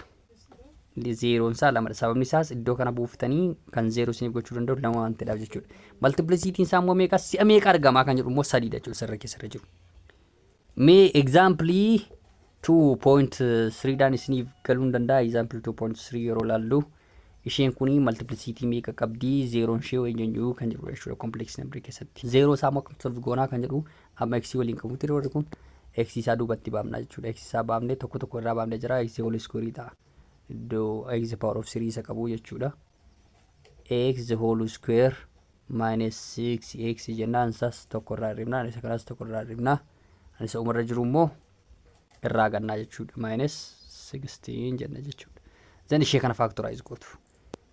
Zeroon isaa lamadha. Sababni isaas iddoo kana buuftanii kan zero isiniif gochuu danda'u lama waan ta'eedhaaf jechuudha. Multiplicityn isaa immoo meeqa, si'a meeqa argamaa kan jedhu immoo sadiidha jechuudha sirra keessa jiru. Mee example 2.3 dhaan isiniif galuu hin danda'a. Example 2.3 yeroo laallu, isheen kuni multiplicity meeqa qabdi, zeroon ishee eenyu kan jedhu jechuudha complex number keessatti. Zero isaa immoo akkamitti solve goonaa kan jedhu, amma x waliin qabutti warri kun x isaa duubatti baafna jechuudha. X isaa baafnee tokko tokko irraa baafnee jira, x whole square ta'a. Iddoo x power of 3 isa qabu jechuudha. X the whole square Minus 6x jennaan, isaas tokko irraa hir'ifnaa, isa kanaas tokko irraa hir'ifnaa, isa umarra jiru immoo irraa gannaa jechuudha. Minus 16 jenna jechuudha. Then ishee kana factorize gootu.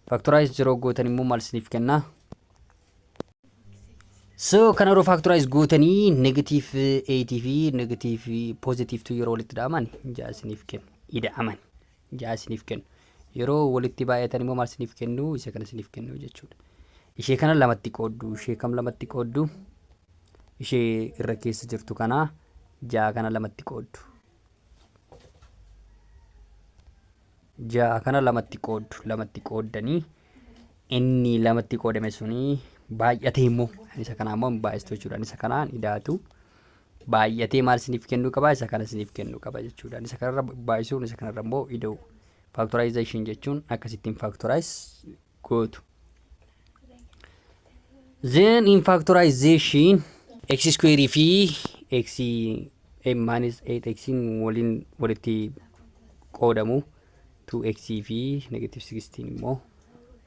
Factorize yeroo gootan immoo maal isiniif kennaa? So kana yeroo factorize gootanii negative 8 fi negative positive 2 yeroo walitti dha'aman 6 isiniif kennu. Ida'aman 6 isiniif kennu. Yeroo walitti baay'atan immoo maal isiniif kennu? Isa kana isiniif kennu jechuudha. Ishee kana lamatti qooddu. Ishee kam lamatti qooddu? Ishee irra keessa jirtu kana, 6 kana lamatti qooddu. 6 kana lamatti qooddu. Lamatti qooddanii inni lamatti qoodame suni baay'atee immoo isa kanaa immoo baay'istu jechuudha. Isa kanaan idaatu baay'atee maal isiniif kennuu qaba? Isa kana isiniif kennuu qaba jechuudha. Isa kanarra baay'isuun, isa kanarra immoo ida'u. Factorization jechuun akkasittiin factorize gootu. Then in factorization x square fi x minus 8x waliin walitti qoodamu, 2x fi negative 16 immoo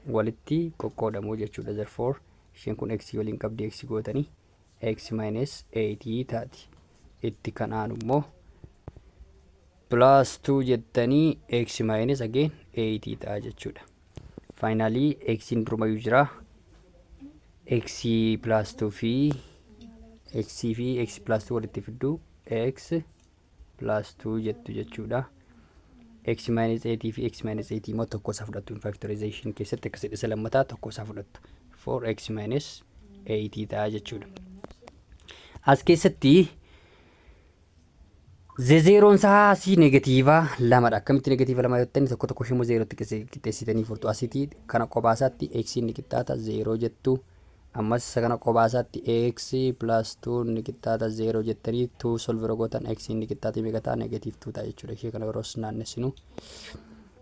walitti qoqqoodamu jechuudha. Therefore isheen kun x waliin qabdi, x gootanii x minus 8 taati. Itti kan aanu immoo plus 2 jettanii x minus again 8 ta'a jechuudha. Finally x durumayyuu jira. X plus 2 fi x fi x plus 2 walitti fiddu, x plus 2 jettu jechuudha. X minus 8 fi x minus 8 immoo tokko isaa fudhattu. Factorization keessatti akka isa lammataa tokko isaa fudhattu. 4x minus 8 ta'a jechuudha. As keessatti zeeroon isaa asii negative lamadha. Akkamitti negative lama jettanii, tokko tokko ishee immoo zeerootti qixxeessitanii furtu. Asitii kana kophaa isaatti x ni qixxaata zeeroo jettu. Ammas isa kana kophaa isaatti x plus 2 ni qixxaata zeeroo jettanii 2 solve gootan, x ni qixxaate meeqa ta'a? Negative 2 ta'a jechuudha. Ishee kana yeroo naannessinu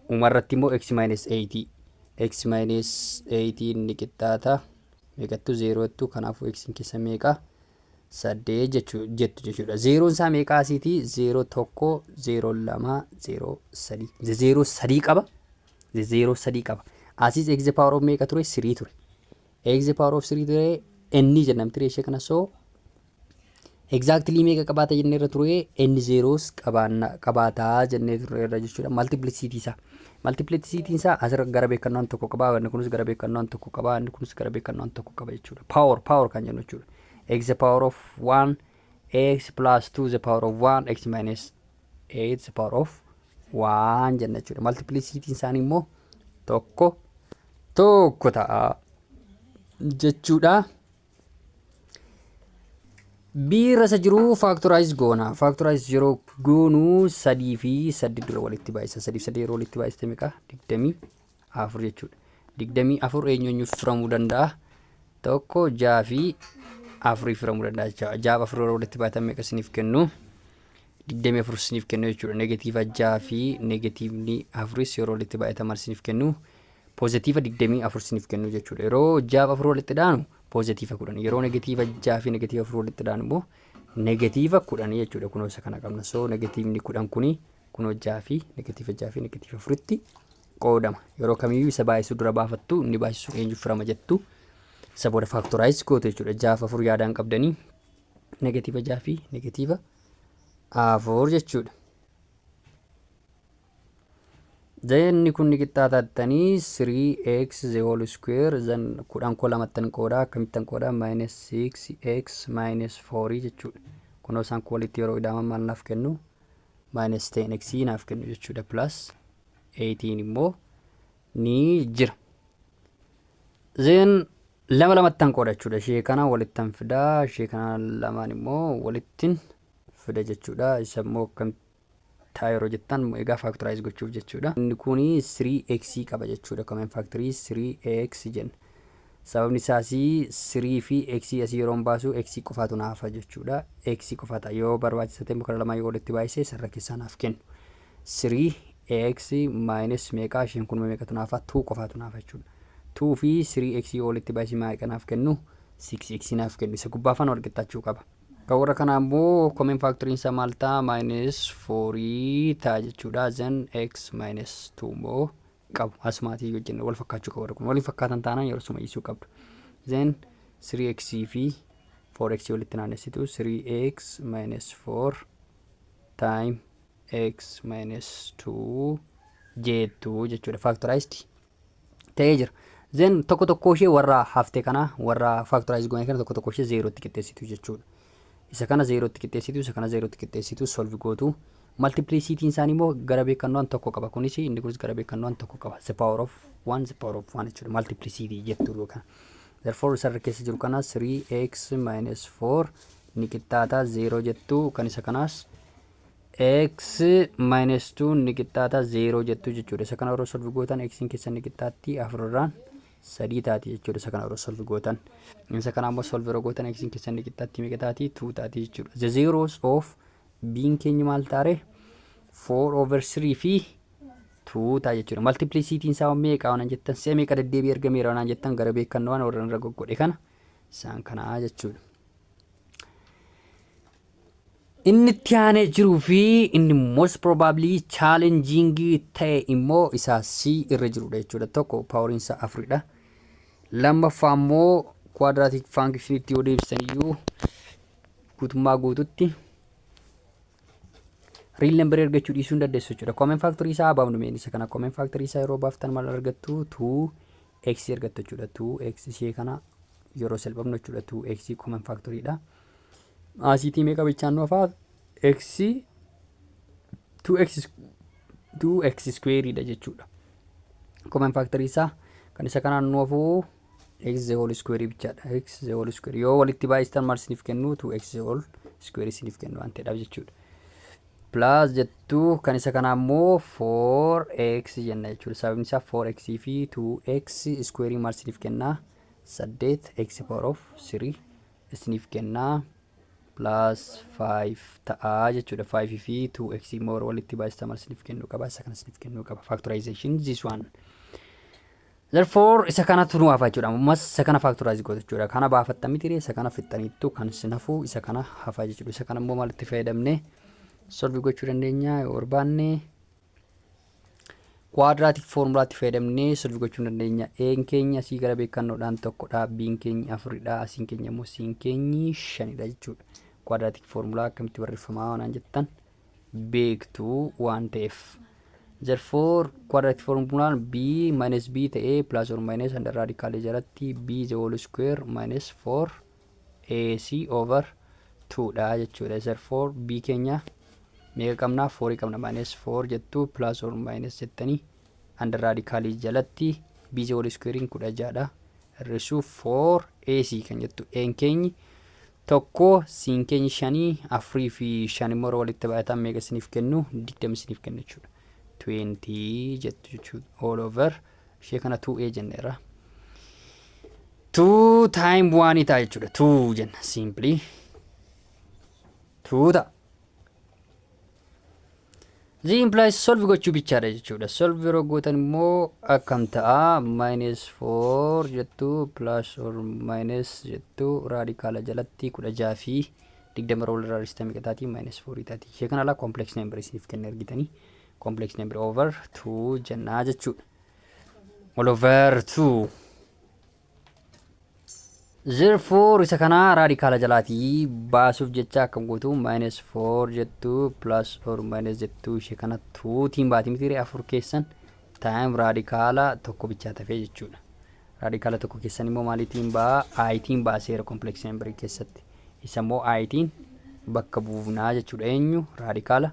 umarratti immoo x minus 8, x minus 8 ni qixxaata meeqattu? Zeeroo jettu. Kanaafuu x keessa meeqa? 8 jettu jechuudha. Zeeroon isaa meeqa asiiti? Zeeroo, tokko, zeeroo, lama, zeeroo, sadii. Zeeroo sadii qaba. Zeeroo sadii qaba. Asiis x the power of meeqa ture? Three ture. X the power of three ture, n jennamti ishee kana. So exactly meeqa qabaata jennee irra ture? N zeros qabaataa jennee turre irra jechuudha. Multiplicity isaa. Multiplicity isaa asirra gara beekannoon tokko qaba. Inni kunis gara beekannoon tokko qaba. Inni kunis gara beekannoon tokko qaba jechuudha. Power power kan jennu jechuudha. X the power of 1, x plus 2 the power of 1, x minus 8 the power of 1 jenna jechuudha. Multiplicity isaanii immoo tokko tokko ta'a jechuudha. Biirra isa jiru factorize goona. Factorize yeroo goonu sadii fi sadii dura walitti baay'isa. Sadii fi sadii yeroo walitti baay'iste meeqa? 24 jechuudha. 24 eenyu eenyuuf firamuu danda'a? Tokko, ja'a fi afurii firamuu danda'a jechuudha. Ja'a afur yeroo walitti baay'atan meeqa isiniif kennu? 24 isiniif kennu jechuudha. Negative ja'a fi negativeni afuris yeroo walitti baay'atan maal isiniif kennu? Positive 24 isiniif kennu jechuudha. Yeroo ja'a afur walitti dhaanu positive 10. Yeroo negative ja'a fi negative afur walitti dhaanu immoo negative 10 jechuudha. Kunoo isa kana qabna. So negativeni 10 kuni kunoo ja'a fi negative ja'a fi negative afuritti qoodama. Yeroo kamiyyuu isa baay'isuu dura baafattu, inni baay'isu eenyu firama jettu, isa booda factorize gootu jechuudha. Ja'a afur yaadaan qabdanii negative ja'a fi negative afur jechuudha. Inni kun ni qixxaatattanii 3x the whole square, then 10 koo lamattan qoodaa. Akkamittan qoodaa? Minus 6x minus 4 jechuudha. Kunoo isaan kun walitti yeroo ida'aman maal naaf kennu? Minus 10x naaf kennu jechuudha. Plus 18 immoo ni jira. Then lama lamattan qooda jechuudha. Ishee kana walittan fidaa, ishee kana lamaan immoo walittin fida jechuudha. Isa immoo akkamitti ta'a yeroo jettan, egaa factorize gochuuf jechuudha. Inni kuni 3x qaba jechuudha. Common factory 3x jenna. Sababni isaas 3 fi x asii yeroo baasu x qofaatu naaf hafa jechuudha. X qofa ta'a. Yoo barbaachisa ta'e kana lamaan yoo walitti baay'ise sarara keessaa naaf kennu. 3x minus meeqa? Isheen kun meeqatu naaf hafa? 2 qofaatu naaf jechuudha. 2 fi 3x yoo walitti baay'ise meeqa naaf kennu? 6x naaf kennu. Isa gubbaa faana wal qixxaachuu qaba. Kan warra kanaa immoo common factory isaa maal ta'a? Minus 4 ta'a jechuudha. Then x minus 2 immoo qabu. Asumaatii hojjennu wal fakkaachuu qabu. Warri kun waliin fakkaatan taanaan yeroo suma dhiisuu qabdu. Then 3x fi 4x walitti naannessitu, 3x minus 4 time x minus 2 jettu jechuudha. Factorized ta'ee jira. Then tokko tokko ishee warra hafte kana, warra factorize goone kana, tokko tokko ishee zeerootti qixxeessitu jechuudha. Isa kana zeerootti qixxeessitu, isa kana zeerootti qixxeessitu, solve gootu. Multiplicityn isaanii immoo gara beekannoon tokko qaba. Kunis, inni kunis gara beekannoon tokko qaba. The power of 1, the power of 1 jechuudha. Multiplicity jettu yookaan. Therefore isarra keessa jiru kana 3x minus 4 ni qixxaata 0 jettu, kan isa kanaas x minus 2 ni qixxaata 0 jettu jechuudha. Isa kana yeroo solve gootan x keessan ni qixxaatti afurraan sadii taati jechuudha. Isa kana yeroo solve gootan. Isa kana ammoo solve yeroo gootan x keessan ni qixxaatti meeqa taati? 2 taati jechuudha. The zeros of b'n keenya maal taare? 4 over 3 fi 2 ta'a jechuudha. Multiplicityn isaa meeqa waan jettan, si'a meeqa deddeebii argameera waan jettan, gara beekannoo waan warra irra goggodhe kana isaan kanaa jechuudha. Inni itti aanee jiruu fi inni most probably challenging ta'e immoo isa C irra jirudha jechuudha. Tokko poweriin isaa afuridha. Lammaffaa immoo quadratic function itti yoo deebisan iyyuu guutummaa guututti real number argachuu dhiisuu hin dandeessu jechuudha. Common factor isaa baafnu mee isa kana. Common factor isaa yeroo baaftan maal argattu? 2x argattu jechuudha. 2x ishee kana yeroo salphifnu jechuudha. 2x common factoryidha. Asiitii meeqa bichaan nu hafaa? X 2x 2x square dha jechuudha. Common factor isaa kan isa kanaan nu hafuu x the whole square bichaadha. X the whole square yoo walitti baay'istan maal isiniif kennu? 2x the whole square isiniif kennu waan ta'eedhaaf jechuudha. Plus jettu, kan isa kanaa immoo 4x jenna jechuudha. Sababni isaa 4x fi 2x square maal isiniif kennaa? 8 x power of 3 isiniif kennaa, plus 5 ta'aa jechuudha. 5 fi 2x immoo walitti baay'istan maal isiniif kennuu qaba? Isa kana isiniif kennuu qaba. Factorization this one. Therefore isa kanatu nu hafa jechuudha. Ammas isa kana factorize gootu jechuudha. Kana baafattan miti, isa kana fixxaniittu, kan isin hafu isa kana hafa jechuudha. Isa kana immoo maalitti fayyadamne solve gochuu dandeenya? Yoo barbaanne quadratic formulaatti fayyadamnee solve gochuu dandeenya. Een keenya asii gara beekannoodhaan tokkodha. Biin keenya afuridha. Asiin keenya immoo siin keenyi shanidha jechuudha. Quadratic formula akkamitti barreeffamaa waan jettan beektu waan ta'eef. Therefore quadratic formulaan b minus b ta'ee plus or minus under radical jalatti b the whole square minus 4 ac over 2 dha jechuudha. Therefore b keenya meeqa qabna? 4 qabna. Minus 4 jettu, plus or minus jettanii under radical jalatti b the whole square 16dha. Hir'isuu 4 ac kan jettu, een keenyi tokko, siin keenyi shanii, afurii fi shan immoo walitti baay'atan meeqa isiniif kennu? 20 isiniif kennu jechuudha. 20 jettu jechuudha. All over ishee kana 2a jenneerra. 2 time 1 ta'a jechuudha. 2 jenna, simply 2 ta'a. This implies solve gochuu bichaadha jechuudha. Solve yeroo gootan immoo akkam ta'a? Minus 4 jettu, plus or minus jettu, radical jalatti 16 fi 20 yeroo walirraa hir'istan meeqa taati? Minus 4 taati. Ishee kana alaa complex number isiniif kenne argitanii. Complex number over 2 jennaa jechuudha. All over 2. Therefore isa kana radical jalaatii baasuuf jecha akkam gootu? Minus 4 jettu, plus or minus jettu, ishee kana 2tiin baati miti, afur keessan time radical tokko bichaa tafee jechuudha. Radical tokko keessan immoo maaliitiin baa? Itiin baaseera complex number keessatti. Isa immoo itiin bakka buufnaa jechuudha. Eenyu? Radical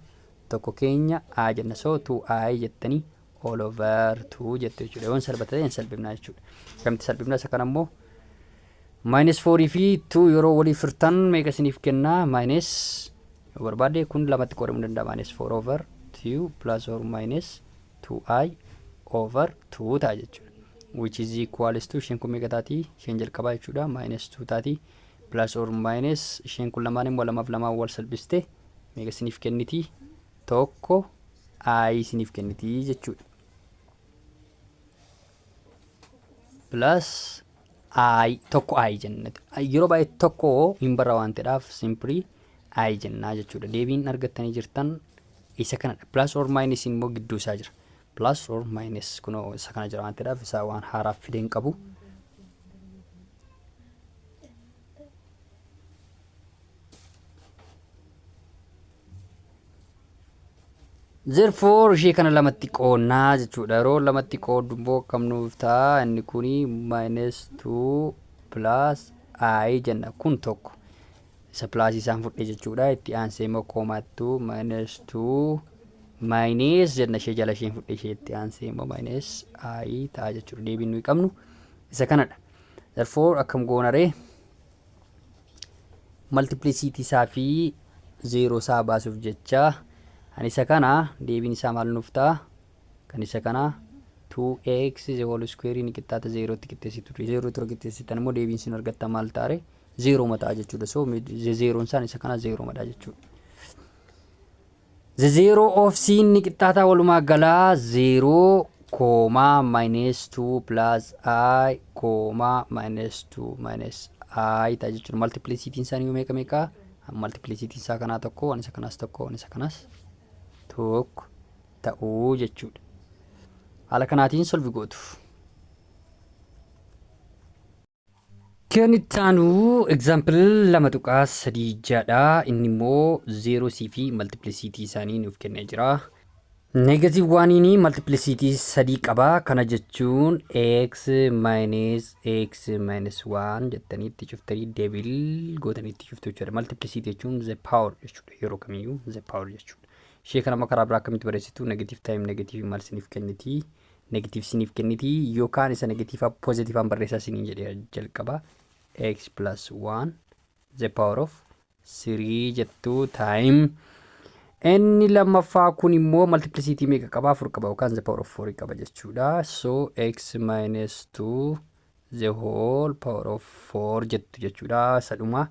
tokko keenya i jenna, so 2i jettanii all over 2 jettu jechuudha. Yoon salphate ta'e hin salphifnaa jechuudha. Akkamitti salphifna isa kana immoo? Minus 4 fi 2 yeroo waliif hirtan meeqa isiniif kennaa? Minus yoo barbaadde kun lamatti qoodamuu danda'a. Minus 4 over 2 plus or minus 2i over 2 ta'a jechuudha. Which is equals to isheen kun meeqa taati? Isheen jalqabaa jechuudha. Minus 2 taati. Plus or minus isheen kun lamaan immoo lamaaf lamaan wal salphiste meeqa isiniif kenniti? Tokko i isiniif kenniti jechuudha. Plus i, tokko i jenna. Yeroo baay'ee tokko hin barra waan ta'eedhaaf simply i jennaa jechuudha. Deebiin argattanii jirtan isa kanadha. Plus or minus immoo gidduu isaa jira. Plus or minus kunoo isa kana jira waan ta'eedhaaf isaa waan haaraaf fidee hin qabu. Therefore, ishee kana lamatti qoonnaa jechuudha. Yeroo lamatti qooddu immoo akkam nuuf ta'a? Inni kuni minus 2 plus i jenna. Kun tokko. Isa plus isaan fudhe jechuudha. Itti aansee immoo comma 2 minus 2 minus jenna, ishee jala isheen fudhe, ishee itti aansee immoo minus i ta'a jechuudha. Deebiin nuyi qabnu isa kanadha. Therefore, akkam goonaree? Multiplicity isaa fi zeeroo isaa baasuuf jecha kan isa kana deebiin isaa maal nuuf ta'a? Kan isa kana 2x the whole square ni qixxaata zeerootti qixxeessitu. Zeeroo tura qixxeessitan immoo deebiin isin argattan maal ta'are? Zeeroo mataa jechuudha. So zeeroon isaan isa kana zeeroo madha jechuudha. The zero of c ni qixxaataa walumaa galaa 0 comma minus 2 plus i comma minus 2 minus i ta'a jechuudha. Multiplicityin isaanii meeqa meeqa? Multiplicityin isaa kanaa tokko, waan isa kanaas tokko, waan isa kanaas tokko ta'uu jechuudha. Haala kanaatiin solve gootu. Kan itti aanu example 2.36dha. Inni immoo zeeroo c fi multiplicity isaanii nuuf kennee jira. Negative oneiin multiplicity sadii qaba. Kana jechuun x minus x minus 1 jettanii itti cuftanii, double gootanii itti cuftu jechuudha. Multiplicity jechuun the power jechuudha. Yeroo kamiyyuu the power jechuudha. Ishee kana immoo karaa biraa akkamitti barreessitu? Negative time negative maal isiniif kenniti? Negative isiniif kenniti, yookaan isa negative positiveaan barreessaa isiniin jedhee jalqaba. X plus 1 the power of 3 jettu. Time inni lammaffaa kun immoo multiplicity meeqa qaba? Afur qaba, yookaan the power of 4 qaba jechuudha. So x minus 2 the whole power of 4 jettu jechuudha. Sadhuma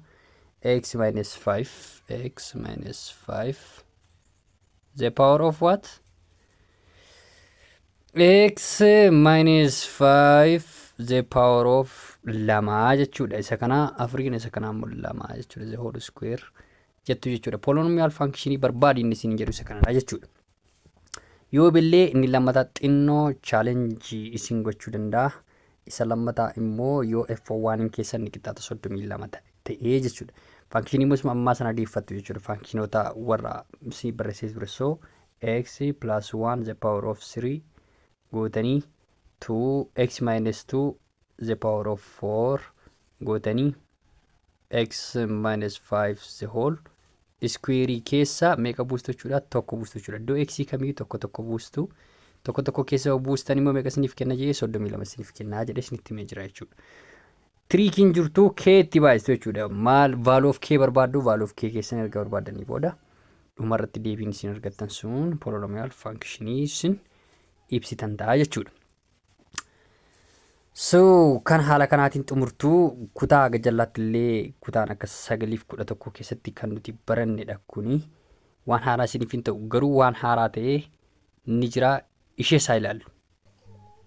x minus 5, x minus 5 the power of what? X minus 5 the power of lamaa jechuudha. Isa kana afuriin, isa kana immoo lama jechuudha. The whole square jettu jechuudha. Polynomial functionii barbaadi inni isin jedhu isa kanadha jechuudha. Yoo billee inni lammataa xinnoo challenge isin gochuu danda'a. Isa lammataa immoo yoo f1 keessan ni qixxaata 32 ta'ee jechuudha. Functionii immoo ammaa sana deeffattu jechuudha. Functionoota warra si barreessee ture. So x plus 1 the power of 3 gootanii, 2 x minus 2 the power of 4 gootanii, x minus 5 the whole square keessa meeqa buustu jechuudha? Tokko buustu jechuudha. Iddoo x kamiyyuu tokko tokko buustu. Tokko tokko keessa buustan immoo meeqa isiniif kenna jedhee? 32 isiniif kennaa jedhee isinitti himee jira jechuudha. Trickiin jirtu k itti baay'istu jechuudha. Maal, value of k barbaaddu. Value of k keessan erga barbaaddanii booda dhumarratti deebiin isin argattan sun polynomial functionii isin ibsitan ta'a jechuudha. So kan haala kanaatiin xumurtuu kutaa gajallaatti illee kutaan akka sagaliif 11 keessatti kan nuti barannedha kuni. Waan haaraa isiniif hin ta'u, garuu waan haaraa ta'ee ni jira, ishee isaa ilaallu.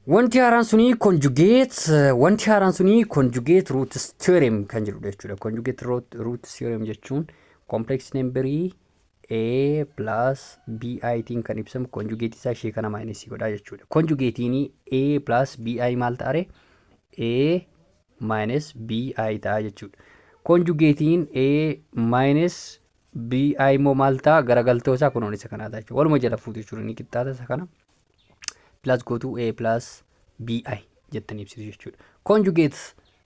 Wanti haaraan suni conjugate, wanti haaraan suni conjugate root theorem kan jedhudha jechuudha. Conjugate root theorem jechuun complex numberii a plus bi tiin kan ibsamu conjugate isaa ishee kana minus godhaa jechuudha. Conjugatein a plus bi maal ta'are? A minus bi ta'a jechuudha. Conjugatein a minus bi immoo maal ta'a? Garagaltoo isaa kunuun isa kanaa ta'a jechuudha. Waluma jala fuutu jechuudha, ni qixxaata isa kana. Plus gootu, a plus bi jettanii ibsitu jechuudha. Conjugate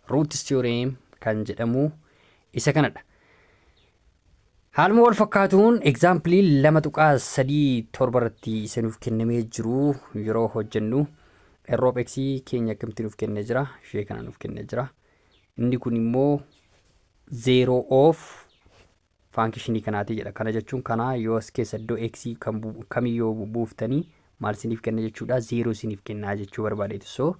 root theorem kan jedhamu isa kanadha. Haaluma wal fakkaatuun example 2.37 irratti isa nuuf kennamee jiru yeroo hojjennu, r of x keenya akkamitti nuuf kennee jira? Ishee kana nuuf kennee jira. Inni kun immoo zero of functionii kanaati jedha. Kana jechuun kana yoo as keessa iddoo x kamiyyuu buuftanii maal isiniif kenna jechuudha? Zeeroo isiniif kennaa jechuu barbaadeetu. So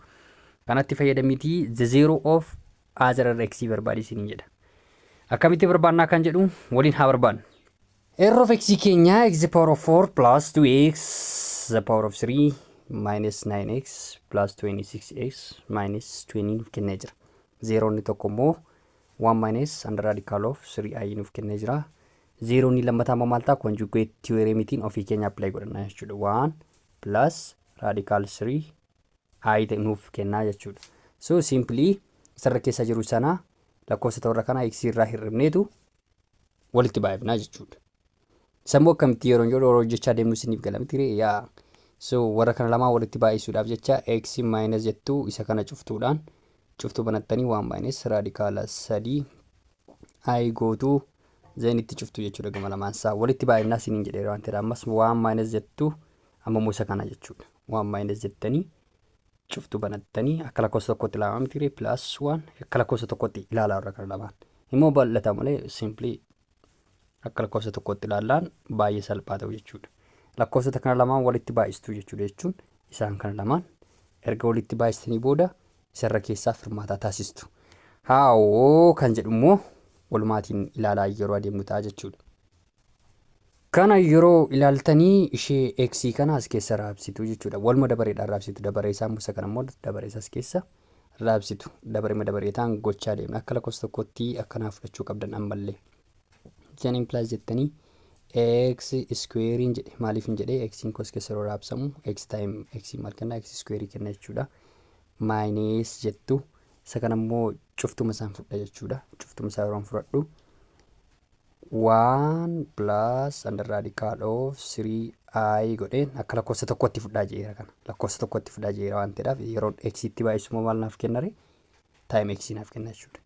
kanatti fayyadamiitii the zero of other x barbaadi isiniin jedha. Akkamitti barbaannaa kan jedhu waliin haa barbaannu. R of x keenya x the power of 4 plus 2x the power of 3 minus 9x plus 26x minus 20 nuuf kennee jira. Zeeroonni tokko immoo 1 minus under radical of 3i nuuf kennee jira. Zeeroonni lammataa immoo maal ta'a? Conjugate theoremitiin ofii keenya apply godhannaa jechuudha. 1 plus radical 3 i ta'e nuuf kennaa jechuudha. So simply isarra keessa jiru sana lakkoofsa warra kanaa x irraa hir'ifneetu walitti baay'ifnaa jechuudha. Isa immoo akkamitti yeroo jedhu yeroo hojjechaa deemnu isiniif gala miti ree? Yaa. So warra kana lamaan walitti baay'isuudhaaf jecha x minus jettu, isa kana cuftuudhaan cuftuu banattanii 1 minus radical 3 i gootu, then itti cuftu jechuudha. Gama lamaan isaa walitti baay'inaa isiniin jedheera waan ta'eef, ammas 1 minus jettu, amma immoo isa kana jechuudha. 1 minus jettanii cuftuu banattanii akka lakkoofsa tokkotti ilaalama miti ree? Plus 1 akka lakkoofsa tokkotti ilaalaa. Warra kana lamaan immoo bal'ata malee simply akka lakkoofsa tokkotti ilaallaan baay'ee salphaa ta'u jechuudha. Lakkoofsota kana lamaan walitti baay'istuu jechuudha. Jechuun isaan kana lamaan erga walitti baay'istanii booda isarra keessaa firmaataa taasistu. Haawoo kan jedhu immoo walumaatiin ilaalaa yeroo adeemnu ta'a jechuudha. Kana yeroo ilaaltanii ishee x kana as keessa raabsitu jechuudha. Waluma dabareedhaan raabsitu. Dabaree isaa musa kana immoo dabaree isaas keessa raabsitu. Dabaree dabareetaan gochaa deemna. Akka lakkoofsa tokkotti akkanaa fudhachuu qabdan ammallee. Then implies jettanii x squarein jedhe. Maaliif hin jedhee? X kos keessa yeroo raabsamu x time x maal kenna? X square kenna jechuudha. Minus jettu, isa kana immoo cuftuma isaan fudha jechuudha. Cuftuma isaa yeroo fudhadhu 1 plus under radical of 3i godheen akka lakkoofsa tokkotti fudhaa jeera. Kana lakkoofsa tokkotti fudhaa jeera waan ta'eedhaaf, yeroo x itti baay'isu immoo maal naaf kennare? Time x naaf kenna jechuudha.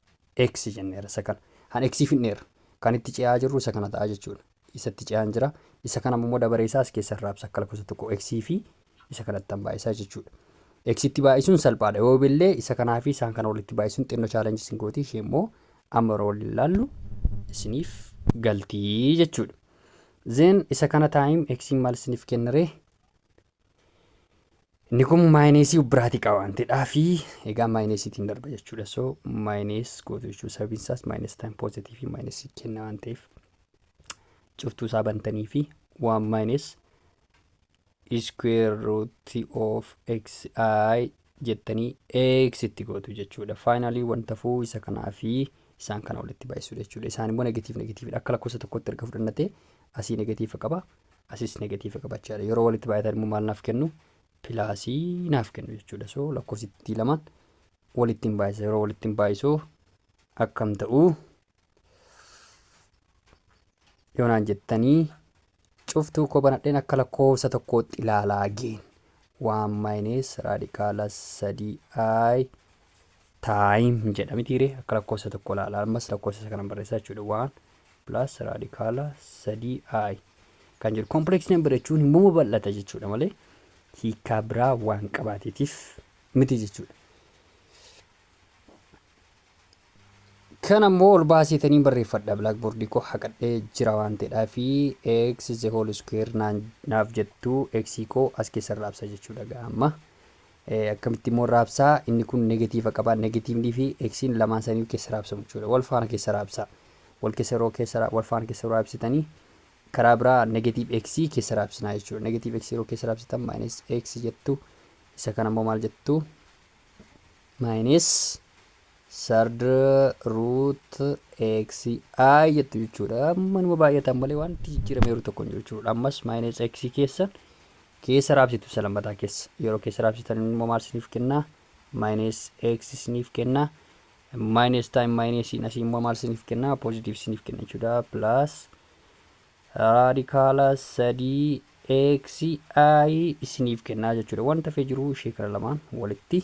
X jenneera isa kana. Han x finneera. Kan itti ce'aa jirru isa kana ta'a jechuudha. Isatti ce'aan jira. Isa kana immoo dabaree isaa as keessa raabsa akka lakkoofsa tokko x fi isa kanatti han baay'isaa jechuudha. X itti baay'isuun salphaadha. Yoo billee isa kanaa fi isaan kana walitti baay'isuun xinnoo challenge isin gooti, ishee immoo amma yeroo waliin ilaallu isiniif galtii jechuudha. Then isa kana time x maal isiniif kennaree? Inni kun minusii biraatii qaba waan ta'eedhaa fi egaa minusiitiin darba jechuudha. So minus gootu jechuudha. Sababiin isaas minus time positive minusii kenna waan ta'eef, cuftuu isaa bantanii fi 1 minus square root of xi jettanii x itti gootu jechuudha. Finally wanta fuu isa kanaa fi isaan kana walitti baay'isuu jechuudha. Isaan immoo negative negativedha. Akka lakkoofsa tokkotti erga fudhannate asii negative qaba, asis negative qaba jechuudha. Yeroo walitti baay'atan immoo maal naaf kennu? Plusii naaf kennu jechuudha. So lakkoofsitti lamaan walitti hin baay'isa. Yeroo walitti hin baay'isu akkam ta'u yoonaan jettanii, cuftuu koo banadheen akka lakkoofsa tokkootti ilaalaa geen 1 minus radical 3 i time jedha mitiire? Akka lakkoofsa tokko ilaalaa, ammas lakkoofsa isa kana barreessaa jechuudha. 1 plus radical 3 i kan jedhu complex number jechuun immoo bal'ata jechuudha malee hiikaa biraa waan qabaateetiif miti jechuudha. Kan ammoo ol baaseetanii barreeffadha. Blackboardii koo haqadhee jira waan ta'eedhaa fi x the whole square naaf jettu, x koo as keessa raabsa jechuudha amma. Akkamitti immoo raabsaa? Inni kun negative qaba. Negativeni fi x'n lamaan sanii keessa raabsamu jechuudha. Wal faana keessa raabsaa. Wal keessa yeroo keessa wal faana keessa raabsitanii karaa biraa negative x keessa raabsinaa jechuudha. Negative x yeroo keessa raabsitan minus x jettu, isa kana immoo maal jettu? Minus third root x i jettu jechuudha. Amma numa baay'atan malee wanti jijjiirameeru tokko hin jiru jechuudha. Ammas minus x keessa keessa raabsitu, isa lammataa keessa. Yeroo keessa raabsitan immoo maal isiniif kennaa? Minus x isiniif kennaa. Minus time minusiin asii immoo maal isiniif kennaa? Positive isiniif kenna jechuudha. Plus radical 3 x i isiniif kennaa jechuudha. Wanta hafee jiru ishee kana lamaan walitti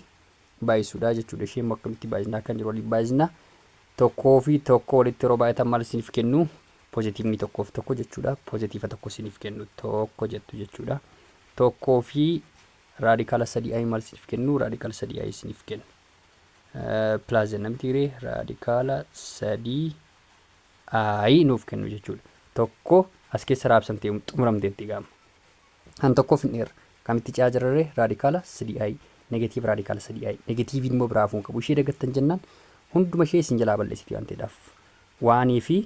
baay'isuudha jechuudha. Isheen immoo akkamitti baay'isnaa kan jiru waliin baay'isna. Tokkoo fi tokko walitti yeroo baay'atan maal isiniif kennu? Positiveni tokkoof tokko jechuudha. Positive tokko isiniif kennu, tokko jettu jechuudha. Tokkoo fi radical 3 i maal isiniif kennu? Radical 3 i isiniif kennu. Plus jenna mitiiree? Radical 3 i nuuf kennu jechuudha. Tokko as keessa raabsamtee xumuramteetti gaama. Kan tokkoof hin dheerra. Kamitti ce'aa jirarree? Radical 3 i, negative radical 3 i. Negativeiin immoo biraa hafuun qabu. Ishee dagattan jennaan hunduma ishee isin jalaa balleessiti waan ta'eedhaaf. Oneii fi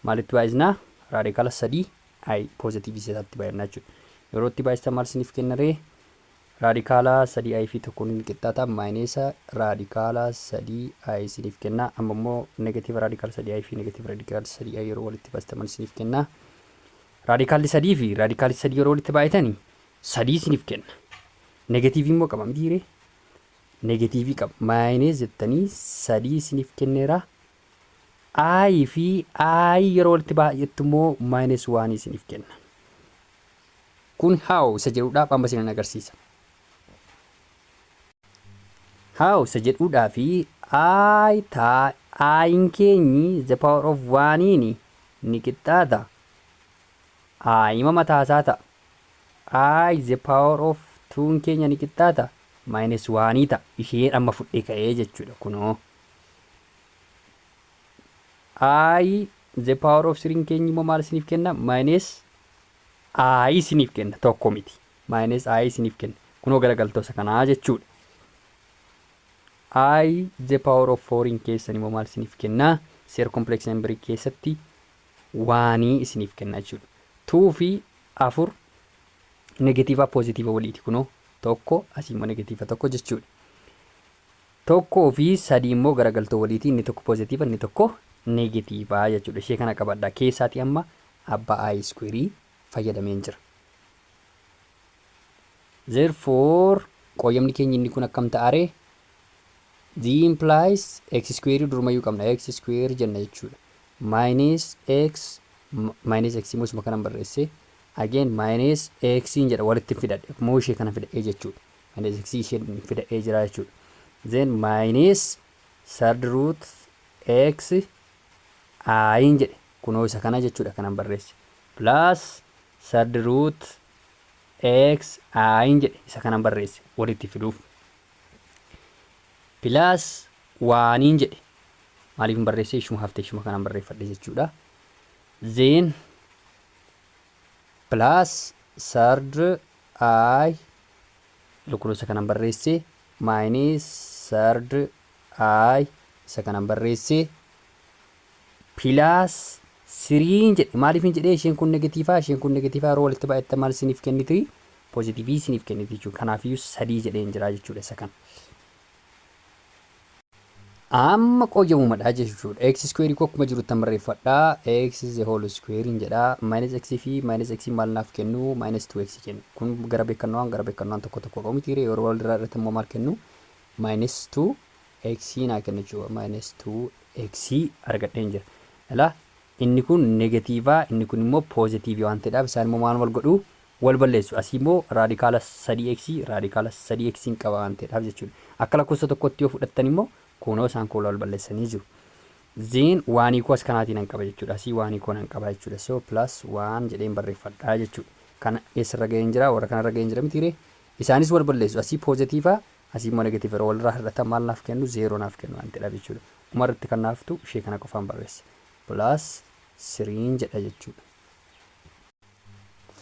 maalitti baay'isnaa? Radical 3 i positiveii isaatti baay'inaa jechuudha. Yeroo itti baay'istan maal isiniif kennaree? Radical 3 i fi tokkoon inni qixxaata minus radical 3 i isiniif kenna. Amma immoo negative radical 3 i fi negative radical 3 i yeroo walitti baay'istan maal isiniif kenna? Radicalli sadii fi radicalli sadii yeroo walitti baay'atanii sadii isiniif kenna. Negativeii immoo qaba mitiiree? Negativeii qaba. Minus jettanii sadii isiniif kenneera. I fi I yeroo walitti baay'attu immoo minus 1 isiniif kenna. Kun how isa jedhuudhaaf amma isinan agarsiisa. How isa jedhuudhaa fi I taa I'n keenyi the power of 1 ni qixxaata. I'ma mataasaa ta'a. I the power of 2 keenya ni qixxaata. Minus 1 ta'a. Isheen amma fudhee ka'ee jechuudha kunoo. I the power of 3 keenya immoo maal isiniif kenna? Minus I isiniif kenna, tokko miti. Minus I isiniif kenna. Kunoo garagaltoo isa kanaa jechuudha. I the power of 4 keessan immoo maal isiniif kenna? Seera complex number keessatti one isiniif kenna jechuudha. 2 fi 4 negatiivaa poozitiiva waliiti, kunoo tokko asii immoo negatiiva tokko jechuudha. Tokkoo fi sadii immoo garagaltoo waliiti, inni tokko poozitiiva, inni tokko negatiivaa jechuudha. Ishee kana qabadha. Keessaatii amma abbaa i square fayyadameen jira. Therefore, qooyyamni keenya inni kun akkam ta'are? The implies x square durumayyuu qabna, x square jenna jechuudha. Minus x minus x immoo isuma kanan barreesse, again minus x jedha, walitti fidadhe immoo ishee kana fidadhee jechuudha. Minus x ishee fidadhee jira jechuudha. Then minus third root x i jedhe, kunoo isa kana jechuudha kanan barreesse. Plus third root x i jedhe, isa kanan barreesse walitti fiduuf. Plus oneiin jedhe, maaliif hin barreesse? Ishuma haftee ishuma kanan barreeffadhe jechuudha. Then plus third i lakkoofsa kanan barreesse, minus third i isa kanan barreesse, plus threen jedhe. Maaliif hin jedhee? Isheen kun negatiivaa, isheen kun negatiivaa, yeroo walitti baay'atte maal isiniif kenniti? Poozitiivii isiniif kenniti jechuudha. Kanaafiyyuu sadii jedheen jira jechuudha isa kana. Amma qooyyamumadha jechuudha. X square koo akkuma jirutti barreeffadha. X the whole square jedha. Minus x fi minus x maal naaf kennu? Minus 2x kennu. Kun gara beekannoo gara beekannoo tokko tokko qabu miti, yeroo walirraa irratti immoo maal kennu? Minus 2 x naa kennu jechuudha. Minus 2 x argadheen jira. Ilaa, inni kun negatiivaa, inni kun immoo poozitiivii waan ta'eedhaaf isaan immoo maal wal godhu? Wal balleessu. Asii immoo raadikaala 3x, raadikaala 3x qaba waan ta'eedhaaf jechuudha. Akka lakkoofsa tokkotti yoo fudhattan immoo kunoo isaan kun wal balleessanii jiru. Then one koo as kanaatiin nan qaba jechuudha. Asii one koo nan qaba jechuudha. So plus one jedheen barreeffadhaa jechuudha. Kana eessarra gaheen jira? Warra kanarra gaheen jira mitiiree? Isaanis wal balleessu. Asii poozitiivaa, asii immoo negatiiva, yeroo walirraa hir'atan maal naaf kennu? Zeeroo naaf kennu waan ta'eedhaaf jechuudha. Umarratti kan naaftu ishee kana qofaan barreessa. Plus threen jedha jechuudha.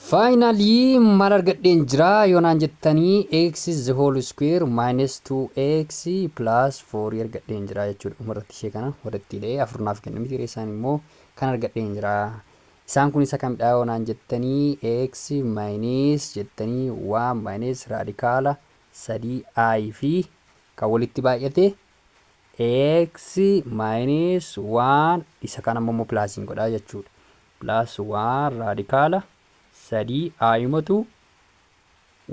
Finally, maal argadheen jira yoo naan jettanii, x the whole square minus 2x plus 4 argadheen jira jechuudha. Umarratti ishee kana walitti hidhee afur naaf kennu miti, isaan immoo kan argadheen jira. Isaan kun isa kamidha yoo naan jettanii, x minus jettanii 1 minus raadikaala 3 i fi kan walitti baay'ate x minus 1, isa kana immoo plusiin godhaa jechuudha. Plus 1 raadikaala 3 i'matu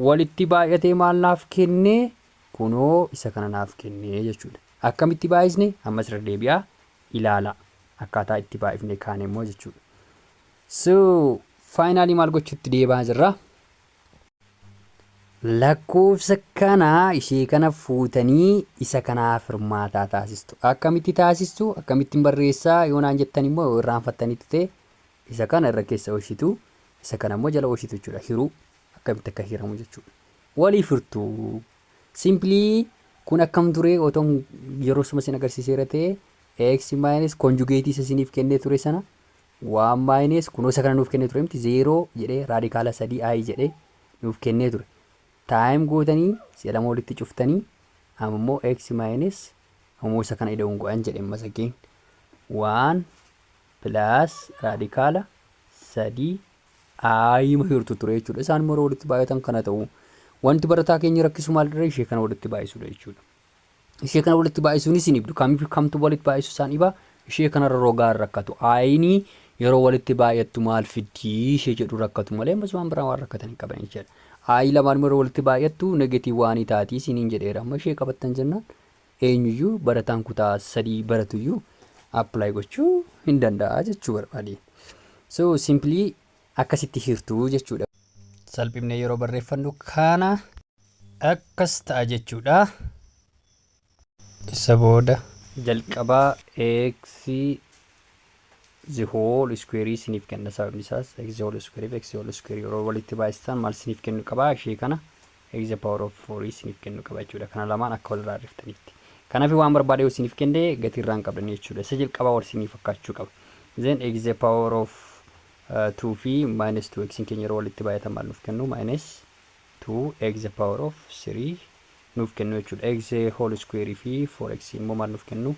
walitti baay'atee maal naaf kennee? Kunoo isa kana naaf kennee jechuudha. Akkamitti baay'isne? Ammas irra deebi'aa ilaala, akkaataa itti baay'ifne kaane immoo jechuudha. So finally maal gochuutti deebi'aa jirra? Lakkoofsa kana, ishee kana fuutanii isa kanaaf hirmaataa taasistu. Akkamitti taasistu? Akkamittiin barreessaa yoo naan jettan immoo, yoo irraanfattanitti ta'e, isa kana irra keessa ooshitu, isa kana immoo jala ooshitu jechuudha. Hiruu akkamitti akka hiramu jechuudha. Waliif hirtuu. Simply kun akkam ture? Otoo yeroo suma isin agarsiiseera ta'e, x minus conjugate isa isiniif kennee ture sana, one minus, kunoo isa kana nuuf kennee ture miti, zeeroo jedhee raadikaala sadii i jedhee nuuf kennee ture. Time gootanii si'a lama walitti cuftanii, amma immoo x minus, ammoo isa kana ida'uun godhan jedhe masakeen, one plus raadikaala sadii i ma hirtu ture jechuudha. Isaan immoo walitti baay'atan kana ta'u. Wanti barataa keenya rakkisu maalirra? Ishee kana walitti baay'isuudha jechuudha. Ishee kana walitti baay'isuunis hin ibdu. Kamiif kamtu walitti baay'isu isaan dhiba? Ishee kanarra rogaan rakkatu. I'nii yeroo walitti baay'attu maal fiddii ishee jedhu rakkatu malee ammas waan biraa waan rakkatan hin qaban jechuudha. I lamaan yeroo walitti baay'attu negative one taatii isiniin jedheera. Amma ishee qabattan jennaan eenyuyyuu, barataan kutaa 3 baratuyyuu, apply gochuu hin danda'a jechuu barbaade. So simply akkasitti hirtuu jechuudha. Salphifnee yeroo barreeffannu kana akkas ta'a jechuudha. Isa booda jalqabaa x the whole square isiniif kenna, sababni isaas x the whole square fi x the whole square yeroo walitti baay'istan maal isiniif kennu qaba? Ishee kana x the power of 4 isiniif kennu qaba jechuudha. Kana lamaan akka walirraa hir'iftanitti. Kanaaf waan barbaade yoo isiniif kenne gatii irraa hin qabdan jechuudha. Isa jalqabaa wal isiniif fakkaachuu qaba. Then x the power of 2 fi minus 2 x keenya yeroo walitti baay'atan maal nuuf kennu? Minus 2 x the power of 3 nuuf kennu jechuudha. X whole square fi 4x immoo maal nuuf kennu?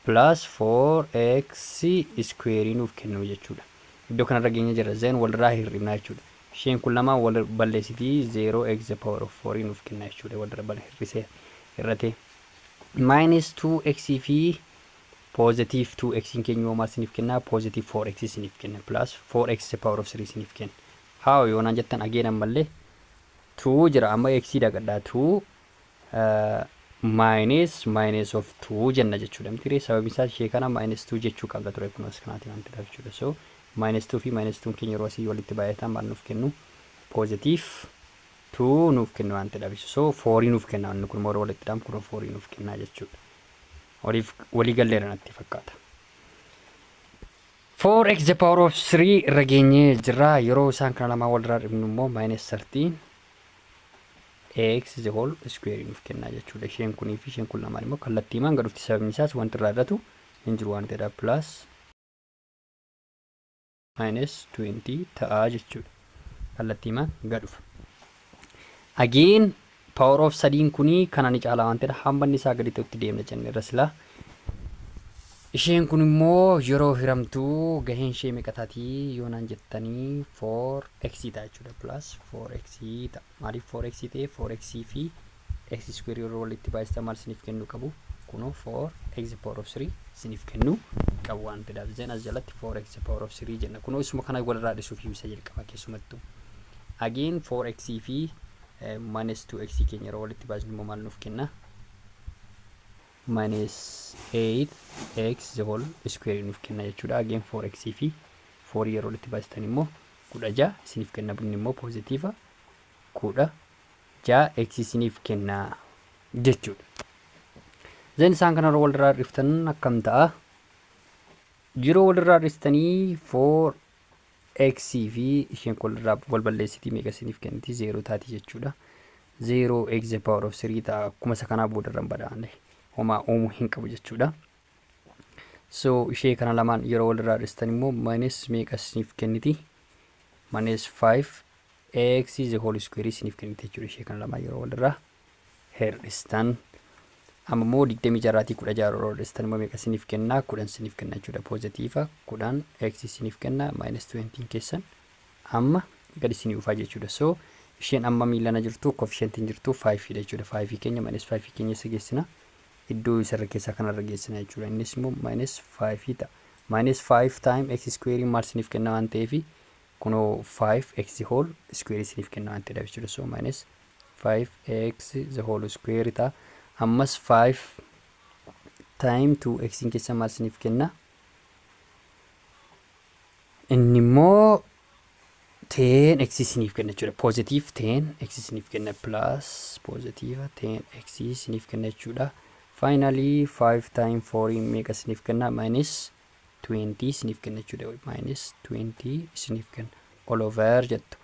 Plus 4x square nuuf kennu jechuudha. Iddoo kanarra geenye jira. Then walirraa hir'ifna jechuudha. Isheen kun lama wal balleessitii 0 x the power of 4 nuuf kenna jechuudha. Walirra hir'isee hir'ate. Minus 2x fi positive 2x keenya maal isiniif kenna? Positive 4x isiniif kenna. Plus 4x the power of 3 isiniif kenna. Haa, yoo naan jettan, again ammallee 2 jira, amma x dagadhaa, 2 minus minus of 2 jenna jechuudha. Miti, sababni isaa ishee kana minus 2 jechuu qabda ture, kun as kanaatiin waan ta'eef jechuudha. So minus 2 fi minus 2 keenya yeroo asii walitti baay'atan maal nuuf kennu? Positive 2 nuuf kennu waan ta'eef. So 4 nuuf kenna, inni kun yeroo walitti dhaamu kun 4 nuuf kenna jechuudha. Waliif walii galleera natti fakkaata. 4x the power of 3 irra geenyee jirra. Yeroo isaan kana lamaan walirraa dhibnu immoo minus 13 x the whole square nuuf kennaa jechuudha. Isheen kunii fi isheen kun lamaan immoo kallattiimaan gad dhufti, sababni isaas wanti irraa hir'atu hin jiru waan ta'eedha. Plus minus 20 ta'a jechuudha. Kallattiimaan gad dhufa. Again power of sadiin kunii kana ni caalaa waan ta'eedha. Hamma inni isaa gadi ta'utti deemna jenne irra silaa. Isheen kun immoo yeroo hiramtuu gaheen ishee meeqa taatii yoo naan jettanii, 4x ta'a jechuudha. Plus 4x ta'a. Maaliif 4x ta'e? 4x fi x square yeroo walitti baay'istan maal isiniif kennuu qabu? Kunoo 4x power of 3 isiniif kennuu qabu waan ta'eedhaaf. Then as jalatti 4x power of 3 jenna. Kunoo isuma kana walirraa dhisuuf isa jalqaba keessumattuu. Again 4x fi minus 2x keenya yeroo walitti baasnu immoo maal nuuf kenna? Minus 8x the whole square nuuf kenna jechuudha. Again 4x fi 4 yeroo walitti baastan immoo 16 isiniif kenna. Bunni immoo positive 16 x isiniif kenna jechuudha. Then isaan kana yeroo walirraa dhiftan akkam ta'a? Yeroo walirraa dhistanii 4x fi isheen kun walirraa wal balleessitii meeqa isiniif kenniti? 0 taati jechuudha. 0 x the power of 3 ta'a, akkuma isa kanaa boodarra hin badhaane homaa uumuu hin qabu jechuudha. So ishee kana lamaan yeroo walirraa dhistan immoo minus meeqa isiniif kenniti? Minus 5 x the whole square isiniif kenniti jechuudha, ishee kana lamaan yeroo walirraa hir'istan. Amma immoo 26rraatii 16 yeroo hir'istan immoo meeqa isiniif kenna? 10 isiniif kenna jechuudha. Positive 10 x isiniif kenna, minus 20 keessan amma gadi isinii dhufaa jechuudha. So isheen amma miilana jirtu coefficientiin jirtu 5 dha jechuudha. 5 keenya, minus 5 keenya isa geessina. Iddoo isarra keessaa kanarra geessina jechuudha. Innis immoo minus 5 ta'a. Minus 5 time x square maal isiniif kenna waan ta'eef, kunoo 5 x whole square isiniif kenna waan ta'eef jechuudha. So minus 5 x the whole square ta'a. Ammas 5 time 2 x keessa maal isiniif kenna? Inni immoo 10 x isiniif kenna jechuudha. Positive 10 x isiniif kenna, plus positive 10 x isiniif kenna jechuudha. Finally 5 time 4 meeqa isiniif kenna? Minus 20 isiniif kenna jechuudha. Minus 20 isiniif kenna. All over jettu.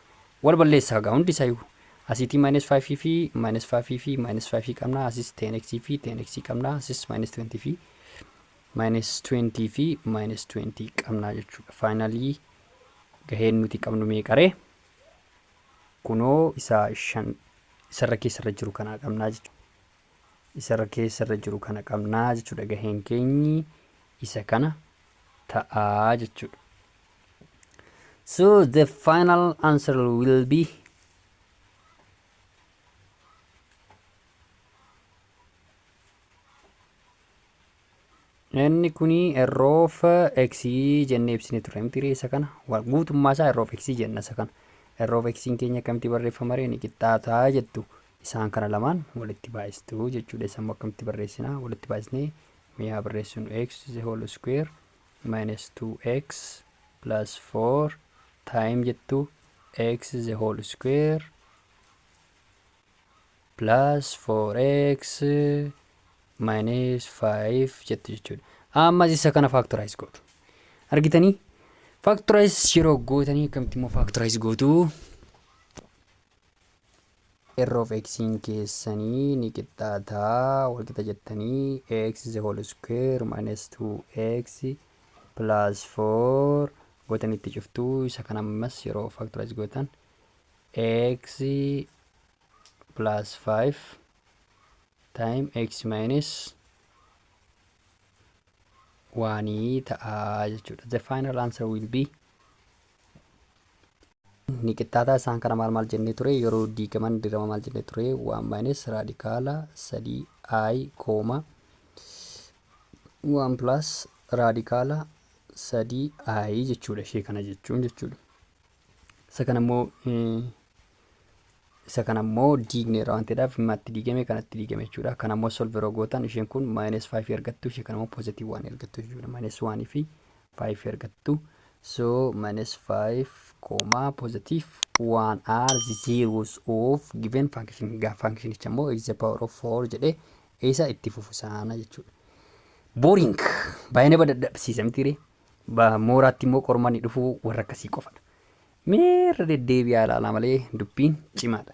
Wal balleessaa gaa hundi isaayyuu. Asiitii minus 5 fi minus 5 fi minus 5 qabna. Asis 10x fi 10x qabna. Asis minus 20 fi minus 20 fi minus 20 qabna jechuudha. Finally gaheen nuti qabnu meeqaree? Kunoo isa shan isarra keessarra jiru kana qabnaa jechuudha. Isarra keessarra jiru kana qabnaa jechuudha. Gaheen keenyi isa kana ta'aa jechuudha. So the final answer will be inni kuni r of x jennee ibsine ture miti isa kana guutummaa isaa r of x jenna isa kana. R of x keenya akkamitti barreeffama ree? Ni qixxaataa jettu, isaan kana lamaan walitti baay'istu jechuudha. Isa immoo akkamitti barreessina? Walitti baay'isnee Mee haa barreessinu: x the whole square minus 2x plus 4 time jettu x the whole square plus 4x minus 5 jettu jechuudha. Ammas isa kana factorize gootu. Argitanii, factorize yeroo gootanii akkamitti immoo factorize gootu? R of x keessanii ni qixxaataa walqixa jettanii x the whole square minus 2x plus 4 gootanii itti cuftuu. Isa kana ammas yeroo factorize gootan x plus 5 time x minus 1 ta'a jechuudha. The final answer will be ni qixxaataa. Isaan kana maal maal jennee ture? Yeroo diigaman dirama maal jennee ture? 1 minus radical 3 i comma 1 plus radical 3 i jechuudha, ishee kana jechuun jechuudha. Isa kana immoo diigneera waan ta'eedhaaf himmaatti diigame, kanatti diigame jechuudha. Kana immoo solve yeroo gootan isheen kun minus 5 argattu, ishee kana immoo positive 1 argattu jechuudha. Minus 1 fi 5 argattu. So minus 5 comma positive 1 are the zeros of given function. Gaafa functionicha immoo x the power of 4 jedhee isa itti fufu sana jechuudha. Boring, baay'ee nama dadhabsiisa miti? Mooraatti immoo qormanni dhufuu warra akkasii qofadha. Meerra deddeebi'aa ilaalaa malee dubbiin cimaadha.